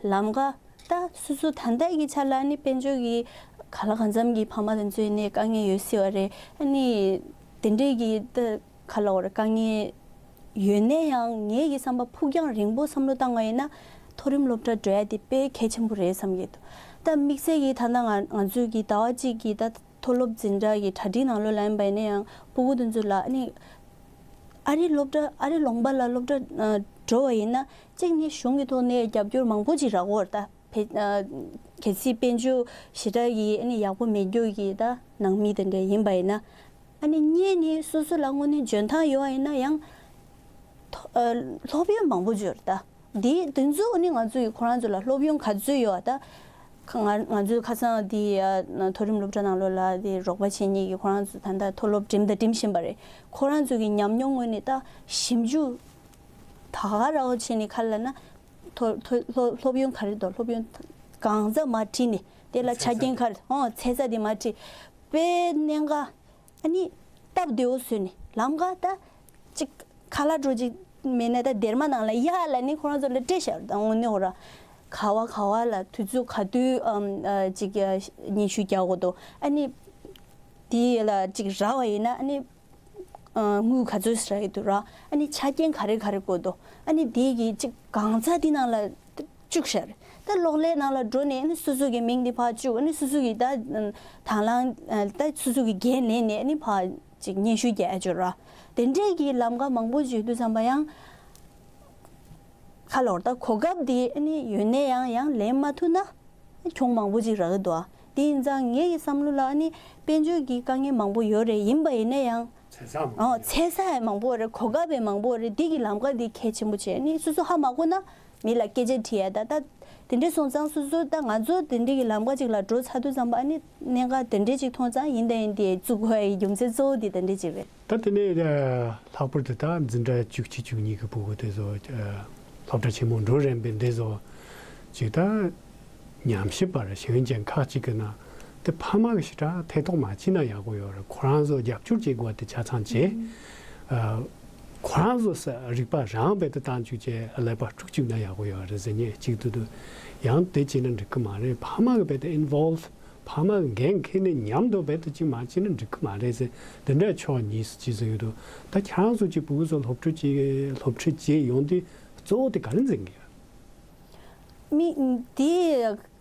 ལམ་ཀ་ད་སོ་སོ་ད་ལྟ་གི་ཆ་ལ་ཨ་ནི་དཔལ་འབྱོར་གྱི་ག་ལ་གང་འཚམ་གྱི་ཕ་མ་དེ་ཚོ་ཡིན་ནའི་དཀའ་ངལ་ཡོད་སྲིད་པ་རེད། ཨ་ནི་དེ་འདྲས་ཀྱི་ད། ག་ལ་བར་དཀའ་ངལ་ཡོད་ནའི་ཡང་ངེད་ཀྱི་བསམ་པ་ཕུགས་རྒྱང་རིང་པོ་བསམ་བློ་བཏང་བ་ཡིན་ན་མཐོ་རིམ་སློབ་གྲྭ་འགྲོ་ཡ་དེ་དཔེ་གལ་ཆེན་པོ་རེད་བསམ་གྱི་འདུག་ད་དམིགས་བསལ་གྱིས་ད་ལྟ་ང་ང་ཚོའི་གི་ཟླ་བ་གཅིག་གི་ད་མཐོ་སློབ་འཛིན་གྲྭ་གི་གྲ་སྒྲིག་ནང་ལོགས་ལ་ཡིན་པ་ཡིན་ན་ཡང་སྤུ་གུ་དེ་ཚོ་ལ་ཨ་ནི་ཨ་རི་སློབ་གྲྭ་ཨ་རི་ལུང་པ་ལ་སློབ་གྲྭ་འགྲོ་བ་ཡིན་ན་གཅིག་ནི་གཞུང་གི་ཐོག་ནས་རྒྱབ་སྐྱོར་མང་པོ་ཅིག་རག་གི་ཡོད་རེད་ད། བེད་ཨ་གལ་སྲིད་དཔལ་འབྱོར་ཞེ་དྲག་གི་ཨ་ནི་ཡག་པོ་མེད་རྒྱུ་གི་ད་ནང་མི་དེ་འདྲ་ཡིན་པ་ཡིན་ན། ཨ་ནི་གཉིས་ནི་སོ་སོ་ལ་དངོས་གནས་འཇོན་ཐང་ཡོད་པ་ཡིན་ན་ཡང་ཐོ་ཨ་སློབ་ཡོན་མང་པོ་ཅིག་ཡོད་རེད་ད། དེ་དེ་ཚོ་ཨ་ནི་ང་ཚོ་ཡི་ཁོ་རང་ཚོ་ལ་སློབ་ཡོན་ག་ཚོད་ཡོད་པ་ད། ཁ་ང་ང་ཚོའི་ཁ་སང་དེ་ཨ་མཐོ་རིམ་སློབ་གྲྭ་ནང་ལོགས་ལ་དེ་རོགས་པ་བྱེད་མཁན་གྱི་ཁོ་རང་ཚོ་ད་ལྟ་མཐོ་སློབ་འགྲིམ་དང་འགྲིམ་བཞིན་པ་རེད། ཁོ་རང་ཚོ་གི་ཉམས་མྱོང་ངོས་ནས་ད་ཞིབ་འཇུག་ད་ག་ར་བ་བྱས་ནས་ག་རེ་ལབ་ན། མཐོ་མཐོ་སློབ་སློབ་ཡོན་ག་རེ་འདུག་སློབ་ཡོན་གང་ཟག་མར་བྲིས་ནས་དེ་ལ་ཆ་རྐྱེན་ག་རེ་འོང་ཚེ་ས་དེ་མར་བྲིས། དཔེ་གནད་འགག་ཨ་ནི་སྟབས་བདེ་བོ་བཟོས་ནས་ལམ་ཁ་ད་ཅིག་ཁ་ལག་འགྲོ་ཅིག་མེད་ན་ད་སྡེར་མ་ནང་ལ་གཡར་ལབ་ནས་ཁོ་རང་ཚོ་ལ་སྤྲད་བཞག་ད་དངོས་གནས་འོ་ར་ག་བ་ག་བ་ལ་དུས་ཚོད་ག་དུས་ཨམ་ཨ་ཅིག་ཨ་སྙན་ཞུ་རྒྱག་དགོས་འདུག་ཨ་ནི་དེ་ལ་ཅིག་རག་པ་ཡིན་ན་ཨ་ནི། ཨ་དངུལ་ག་ཚོད་ཟེར་ཡོད་དུས་ར། ཨ་ནི་ཆ་རྐྱེན་ག་རེ་ག་རེ་དགོས་འདུག་ཨ་ནི་དེ་གི་ཅིག་གང་ཟག་དེ་ནང་ལ་བཅུག་བཞག་རེད། ད་གློག་ཀླད་ནང་ལ་འགྲོ་ནས་ཨ་ནི་སོ་སོ་གི་མིང་དེ་ཕར་བཅུག་ཨ་ནི་སོ་སོ་གི་ད་དང་བླངས་ཨ་ད་སོ་སོ་གི་འགན་ལེན་ནས་ཨ་ནི་ཕར་ཅིག་སྙན་ཞུ་རྒྱག་ཡ་ཅིག་ཡོད་ར། དེ་འདྲས་ཀྱི་ལམ་ཁ་མང་པོ་ཅིག་ཡོད་དུས་ཙམ་པ་ཡང་། ཁ་ལོར་ད་གོ་སྐབས་དེ་ཨ་ནི་ཡོད་ནའི་ཡང་ཡང་ལེན་མ་ཐུབ་ན་གྱོང་མང་པོ་ཅིག་རག་གི་འདུག་ཨ། དེ་ཡིན་ཙང་ངའི་བསམ་བློ་ལ་ཨ་ནི་དཔལ་འབྱོར་གྱི་དཀའ་ངལ་མང་པོ་ཡོད་རེད། ཡིན་པ་ཡིན་ན་ཡང་ཚེ་སྲོག་མང་པོ་ཨོ་ཡོད་རེད། ཚེ་སྲོག་མང་པོ་རེད། གོ་སྐབས་ཡང་མང་པོ་རེད། འདི་གི་ལམ་ཁ་འདི་གལ་ཆེན་པོ་བྱས་ནི་སོ་སོ་ཧ་མ་གོ་ན་མི་ལ་སྐད་ཆ་དྲི་ཡ་ད་ད་ དེ་འདྲས་སོང་ཙང་སོ་སོ་ད་ང་ཚོ་དེ་འདྲས་ཀྱི་ལམ་ཁ་ཅིག་ལ་འགྲོ་ཚར་དུས་ཙམ་པ་ཨ་ནི་གནད་འགག་དེ་འདྲས་ཅིག་མཐོང་ཙང་ཡིན་དང་ཡིན་དེ་བཙུགས་དགོས་ཡ་ཡི་རྒྱུ་མཚན་གཙོ་བོ་དེ་དེ་འདྲས་ཅིག་རེད། ད་དེ་ནས་ལྷག་པར་དུ་ད་འཛིན་གྲྭ་བཅུ་གཅིག་བཅུ་གཉིས་ཀྱི་ཕྲུ་གུ་དེ་ཚོ་སློབ་གྲྭ་ཆེན་མོ་འགྲོ་རན་པའི་འདི་ཚོ་ཅིག་ད་ཉམས་ཞིབ་པར་ཤེས་ཡོན་ཅན་ཁག་ཅིག་གི་ནང་དེ་ཕ་མ་གི་ཞེ་དྲག་ཐེ་གཏོགས་མ་བྱས་ན་ཡག་པོ་ཡོད་རེད། ཁོ་རང་ཚོ་རྒྱབ་སྐྱོར་བྱེད་དགོས་དེ་ཆ་ཚང་བྱས། ཨ། ཁོ་རང་ཚོ་ས་རིག་པ་རང་རྦད་དེ་བཏང་བཅུག་བྱས་ཀླད་པ་དཀྲུག་བཅུག་ན་ཡག་པོ་ཡོད་རེད་ཟེར་ངས་གཅིག་ཏུ་དུ་ཡང་དེ་བྱས་ན་འགྲིག་གི་མ་རེད། ཕ་མ་གི་རྦད་དེ་ཨིན་ཝོལབ་ཕ་མ་གི་འགན་འཁྱེར་ནས་མཉམ་དུ་རྦད་དེ་གཅིག་མ་བྱས་ན་འགྲིག་གི་མ་རེད་ཟེར་འདི་འདྲ་ཕྱོགས་གཉིས་སུ་གཅིག་ཟེར་ཡོད་དོ། ད་ཁྱེད་རང་ཚོ་གཅིག་ཕྲུ་གུ་ཚོ་སློབ་ཕྲུག་ཅིག་སློབ་ཁྲིད་བྱས་ཡོང་དུས་གཙོ་བོ་དེ་ག་རེ་འཛིན་གི་ཡོད། མི་དེ་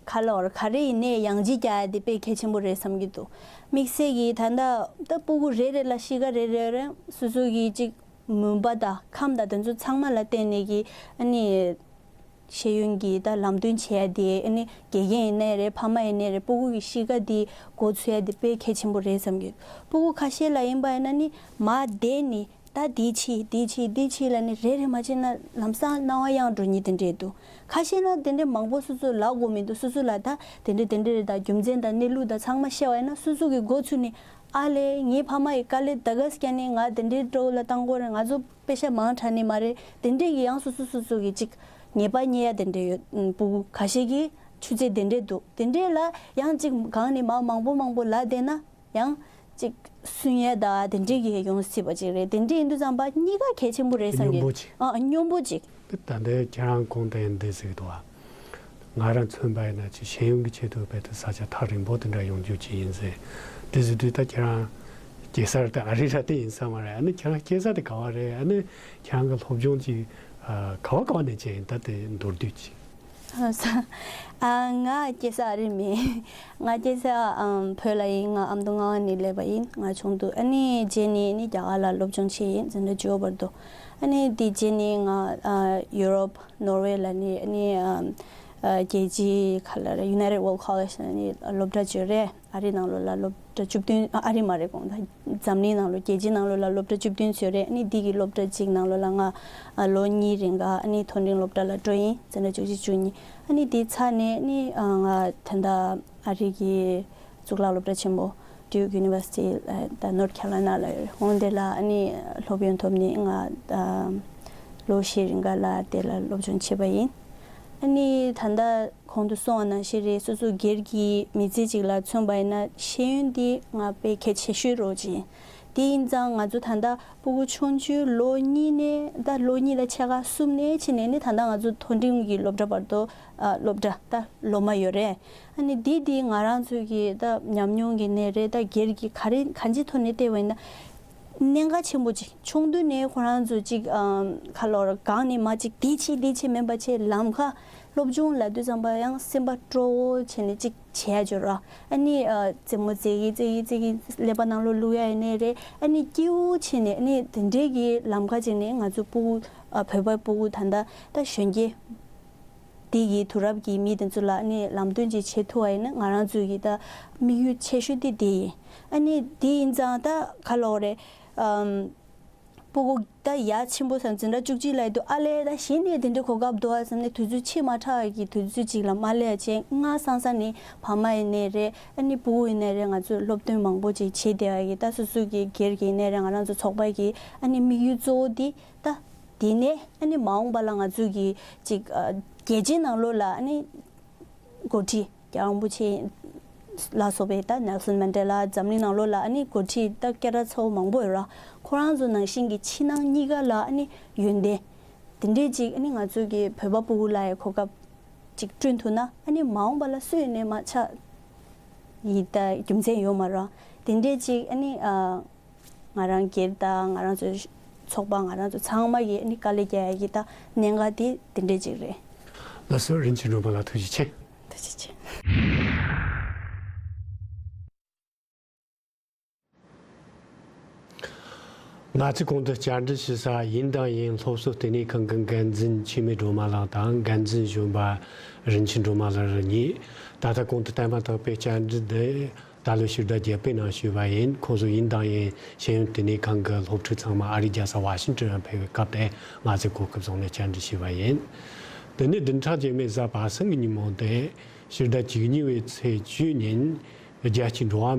ག་ལ་བར་ག་རེ་ཡིན་ནའི་ཡང་ལྗིད་རྒྱག་ཡ་དེ་དཔེ་གལ་ཆེན་པོ་རེད་བསམ་གྱི་འདུག་དམིགས་བསལ་གྱིས་ད་ལྟ་ད་ཕྲུ་གུ་རེ་རེ་ལ་གཤིས་ཀ་རེ་རེ་རེ་སོ་སོ་གི་ཅིག་མུན་པ་དང་ཁམས་དང་དེ་ཚོ་ཚང་མ་ལ་བརྟེན་ནས་ཀྱི་ཨ་ནི་ཤེས་ཡོན་གྱི་ད་ལམ་སྟོན་བྱེད་ཡ་དེ་ཨ་ནི་དགེ་རྒན་ཡིན་ནའི་རེད། ཕ་མ་ཡིན་ནའི་རེད། ཕྲུ་གུ་གི་གཤིས་ཀ་དེ་མགོ་ཚོད་ཡ་དེ་དཔེ་གལ་ཆེན་པོ་རེད་བསམ་གྱི་འདུག་ཕྲུ་གུ་ཁ་ཤས་ལ་ཡིན་པ་ཡིན་ན་ནི་མ་བསྡད་ནི། ད་འདི་བྱེད་འདི་བྱེད་འདི་བྱེད་ལབ་ནས་རེ་རེ་མ་བྱས་ན་ལམ་སང་སྣང་བ་གཡེང་འགྲོ་མཁན་དེ་འདྲས་འདུག་ཁ་ཤས་ན་དེ་འདྲས་མང་པོ་སོ་སོ་ལབ་དགོས་མི་འདུག་སོ་སོ་ལ་ད་དེ་འདྲས་དེ་འདྲས་རེད། ད་རྒྱུ་མཚན་དང་གནས་ལུགས་དང་ཚང་མ་བཤད་པ་ཡིན་ན་སོ་སོ་གི་མགོ་ཚོས་ནས་ཨ་ལས་ངའི་ཕ་མ་ཡི་དཀའ་ལས་ད་ག་སེ་བརྒྱབ་ནས་ང་དེ་འདྲས་འགྲོ་ལ་བཏང་དགོས་རེད། ང་ཚོ་པེ་ཤ་མང་དྲགས་ནི་མ་རེད། དེ་འདྲས་ཀྱི་ཡང་སོ་སོ་སོ་སོ་གི་ཅིག་ཉེས་པ་རྙེད་ཡ་དེ་འདྲས་ཡོད། ཕྲུ་གུ་ཁ་ཤས་ཀྱི་ཆུ་ཚད་དེ་འདྲས་འདུག་དེ་འདྲས་ལ་ཡང་ཅིག་སྒང་ནས་མ་མང་པོ་མང་པོ་ལབ་བསྡད་ན། ཡང་ཅིག་སུན་ཡས་དང་དེ་འདྲས་ཀྱི་ཡོང་སྲིད་པ་ཅིག་རེད། དེ་འདྲས་ཡིན་དུས་ཙམ་པ་གཉིས་ཀ་གལ་ཆེན་པོ་རེད་བསམ་གྱི། སྙོམས་པོ་ཅིག་ཨ་སྙོམས་པོ་ཅིག་ད་ལྟའི་ཁྱེད་རང་གོང་དུ་ཡང་འདི་ཟེར་གི་འདུག་ཨ། ང་རང་མཚོན་པ་ཡིན་ན་ཅིག་ཤེས་ཡོན་གྱི་ཆེད་དུ་རྦད་དེ་ས་ཆ་ཐག་རིང་པོ་དེ་འདྲ་ཡོང་རྒྱུ་ཅིག་ཡིན་ཟེར། དེ་ཟེར་དུས་ད་ཁྱེད་རང་སྐྱེས་ས་དེ་ཨ་རི་ར་དེ་ཡིན་ས་མ་རེད། ཨ་ནི་ཁྱེད་རང་སྐྱེས་ས་དེ་ག་བ་རེད། ཨ་ནི་ཁྱེད་རང་གི་སློབ་སྦྱོང་ཅིག་ག་བ་ག་བ་ནས་བྱས་ཡིན་ད་དེ་མདོར་བསྡུས་ཅིག་ཨ་ང་སྐྱེས་ས་ཨ་རི་མིན། ང་སྐྱེས་ས་ཨམ་བོད་ལ་ཡིན། ང་ཨ་མདོ་རྔ་བ་ནས་སླེབས་པ་ཡིན། ང་ཆུང་དུས་ཨ་ནི་རྗེས་ནས་ནི་རྒྱ་གར་ལ་སློབ་སྦྱོང་བྱས་ཡིན། འཛིན་གྲྭ་བཅུ་པ་བར་དུ། ཨ་ནི་དེ་རྗེས་ནས་ང་ཨ་ཡུ་རོབ་ནོར་ཝེ་ལ་ནི་ཨ་ནི་ཨམ་ཨ་རྒྱལ་སྤྱིའི་ག་ལ་རེད། United World College ལ་ནི་སློབ་གྲྭ་བཅུ་རེད། ཨ་རི་ནང་ལོགས་ལ་སློབ་གྲྭ་བཅུ་བདུན། ཨ་ཨ་རི་མ་རེད། དགོངས་དག་འཛམ་གླིང་ནང་ལོགས་རྒྱལ་སྤྱིའི་ནང་ལོགས་ལ་སློབ་གྲྭ་བཅུ་བདུན་ཚོད་རེད། ཨ་ནི་འདི་གི་སློབ་གྲྭ་གཅིག་ནང་ལོགས་ལ་ང་ཨ་ལོ་གཉིས་རིང་ག་ཨ་ནི་མཐོ་འབྲིང་སློབ་གྲྭ་ལ་འགྲོ་ཡིན། འཛིན་གྲྭ་བཅུ་གཅིག་བཅུ་གཉིས། ཨ་ནི་འདི་ཚར་ནས་ཨ་ནི་ཨ་ང་ད་ལྟ་ཨ་རི་གི་གཙུག་ལག་སློབ་གྲྭ་ཆེན་མོ་Duke University ད་North Carolina ལ་ཡོད་རེད། འོང་དེ་ལ་ཨ་ནི་སློབ་ཡོན་ཐོབ་ནས་ང་ད་ལོ་བཞི་རིང་ག་ལ་དེ་ལ་སློབ་སྦྱོང་བྱས་པ་ཡིན། ཨ་ནི་ད་ལྟ་གོང་དུ་གསུངས་པ་ནང་བཞིན་རེད། སོ་སོ་སྒེར་གྱི་མི་ཚེ་གཅིག་ལ་མཚོན་པ་ཡིན་ན་ཤེས་ཡོན་འདི་ང་དཔེ་གལ་ཆེ་ཤོས་རོགས་ཅིག་ཡིན། དེ་ཡིན་ཙང་ང་ཚོ་ད་ལྟ་ཕྲུ་གུ་ཆུང་ཆུང་ལོ་གཉིས་ནས་ད་ལོ་གཉིས་ལ་ཕྱེད་ཀ་གསུམ་ནས་ཕྱིན་ནས་ནི་ད་ལྟ་ང་ཚོ་མཐོ་འབྲིང་གི་སློབ་གྲྭ་བར་དུ་ཨ་སློབ་གྲྭ་ད་ལོ་མ་ཡོད་རེད། ཨ་ནི་འདི་འདི་ང་རང་ཚོ་གི་ད་ཉམས་མྱོང་གི་གནས་རེད། ད་སྒེར་གྱི་ག་རེ་གང་ཅིའི་ཐོག་ནས་བལྟས་པ་ཡིན་ན། གནད་འགག་ཆེན་པོ་ཅིག་ཆུང་དུས་ནས་ཁོ་རང་ཚོ་ཅིག་ཨམ་ཁ་ལོར་སྒང་ནས་མ་ཅིག་འདི་བྱེད་འདི་བྱེད་མིན་པ་བྱས་ལམ་ཁ་སློབ་སྦྱོང་ལབ་དུས་ཙམ་པ་ཡང་སེམས་པ་སྤྲོ་བོ་བྱས་ནས་ཅིག་བྱེད་ཡ་འབྱོར་ར། ཨ་ནི་ཨ་རྩེད་མོ་རྩེ་གི་རྩེ་གི་རྩེ་གི་ཀླད་པ་ནང་ལོགས་བླུག་ཡ་ཡིན་ནའི་རེད། ཨ་ནི་སྐྱིད་པོ་བྱས་ནས་ཨ་ནི་དེ་འདྲའི་གི་ལམ་ཁ་ཅིག་ནས་ང་ཚོ་ཕྲུ་གུ་ཨ་བོད་པ་ཕྲུ་གུ་ད་ལྟ་ད་གཞོན་སྐྱེས། དེ་ཡི་དུས་རབས་ཀྱི་མི་དེ་ཚོ་ལ་ནི་ལམ་སྟོན་ཅིག་བྱེད་ཐུབ་པ་ཡིན་ན་ང་རང་ཚོའི་གི་ད་དམིགས་ཡུལ་ཆེ་ཤོས་དེ་དེ་ཡིན། ཨ་ནི་དེ་ཡིན་ཙང་ད་ག་ལོག་རེད། ཨམ་ཕྲུ་གུ་ད་ཡ་ཆེན་པོ་སམ་འཛིན་གྲྭ་བཅུ་གཅིག་ལ་ཡོད་དུས་ཨ་ལས་ད་གཞི་ནས་དེ་འདྲའི་གོ་སྐབས་འདུག་ཨ་བསམ་ནས་དུས་ཚོད་ཕྱིན་མ་ཐག་གི་དུས་ཚོད་ཅིག་ལ་མ་སླེབས་བྱས་སྔ་སང་སང་ནས་ཕ་མ་ཡིན་ནའི་རེད། ཨ་ནི་ཕྲུ་གུ་ཡིན་ནའི་རེད། ང་ཚོས་སློབ་སྟོན་མང་པོ་ཅིག་བྱེད་བསྡད་པ་གི་ད་སོ་སོ་གི་སྒེར་གྱི་ཡིན་ནའི་རེད། ང་རང་ཚོ་ཚོགས་པ་གི་ཨ་ནི་དམིགས་ཡུལ་གཙོ་བོ་དེ། ད་དེ་ནས་ཨ་ནི་མ་འོངས་པ་ལ་ང་ཚོས་ཀྱི་ཅིག་ཨ་རྒྱལ་སྤྱིའི་ནང་ལོགས་ལ་ཨ་ནི་འགོ་ཁྲིད་རྒྱལ་དབང་རིན་པོ་ཆེ་ལ་སོགས་པའི་ད་ནེལ་སོན་མན་ཌེ་ལ། འཛམ་གླིང་ནང་ལོགས་ལ་ཨ་ནི་འགོ་ཁྲིད་ད་སྐད་གྲགས་ཚ་བོ་མང་པོ་ཡོད་ར། ཁོ་རང་ཚོ་ནང་བཞིན་གྱི་ཕྱི་ནང་གཉིས་ཀ་ལ་ཨ་ནི་ཡོན་ཏན་དེ་འདྲས་ཅིག་ཨ་ནི་ང་ཚོས་ཀྱི་བོད་པ་ཕྲུ་གུ་ལ་ཡི་གོ་སྐབས་ཅིག་བསྐྲུན་ཐུབ་ན་ཨ་ནི་མ་འོངས་པ་ལ་སུ་ཡིན་ནའི་མ་ཆགས་ཡི་ད་རྒྱུ་མཚན་ཡོད་མ་ར། དེ་འདྲས་ཅིག་ཨ་ནི་ཨ། ང་རང་སྒེར་དང་ང་རང་ཚོའི་ཚོགས་པ་ང་རང་ཚོ་ཚང་མ་གི་ཨ་ནི་དཀའ་ལས་རྒྱག་ཡ་གི་ད་གནད་འགག་དེ་དེ་འདྲས་ཅིག་རེད། ལགས་སོ། རིན་ཆེན་སྒྲོལ་མ་ལགས་ཐུགས་རྗེ་ཆེ། ཐུགས་རྗེ་ཆེ། ང་ཚོས་གོང་དུ་བཅར་འདྲི་ཞུ་ས་ཡིན་དང་ཡིན་སློབ་གསོ་ལྟེ་གནས་ཁང་གི་འགན་འཛིན་འཆི་མེད་སྒྲོལ་མ་ལགས་དང་འགན་འཛིན་གཞོན་པ་རིན་ཆེན་སྒྲོལ་མ་ལགས་རེད་གཉིས། ད་ལྟ་གོང་དུ་བསྟན་པ་དག་པའི་བཅར་འདྲི་འདི། ད་ལོ་ཕྱི་ཟླ་བརྒྱད་པའི་ནང་ཞུས་པ་ཡིན། ཁོང་ཚོ་ཡིན་དང་ཡིན་ཤེས་ཡོན་ལྟེ་གནས་ཁང་གི་སློབ་ཕྲུག་ཚང་མ་ཨ་རིའི་རྒྱལ་ས་ཝ་ཤིང་ཏོན་ལ་ཕེབས་པའི་སྐབས་དེ་ང་ཚོས་གོ་སྐབས་བཟུང་ནས་བཅར་འདྲི་ཞུས་པ་ཡིན། དེ་ནས་བདུན་ཕྲག་རྗེས་མའི་གཟའ་པ་སངས་ཀྱི་ཉིན་མོ་སྟེ། ཕྱི་ཟླ་བཅུ་གཉིས་པའི་ཚེས་བཅུ་ཉིན་རྒྱལ་སྤྱིའི་འགྲོ་བ་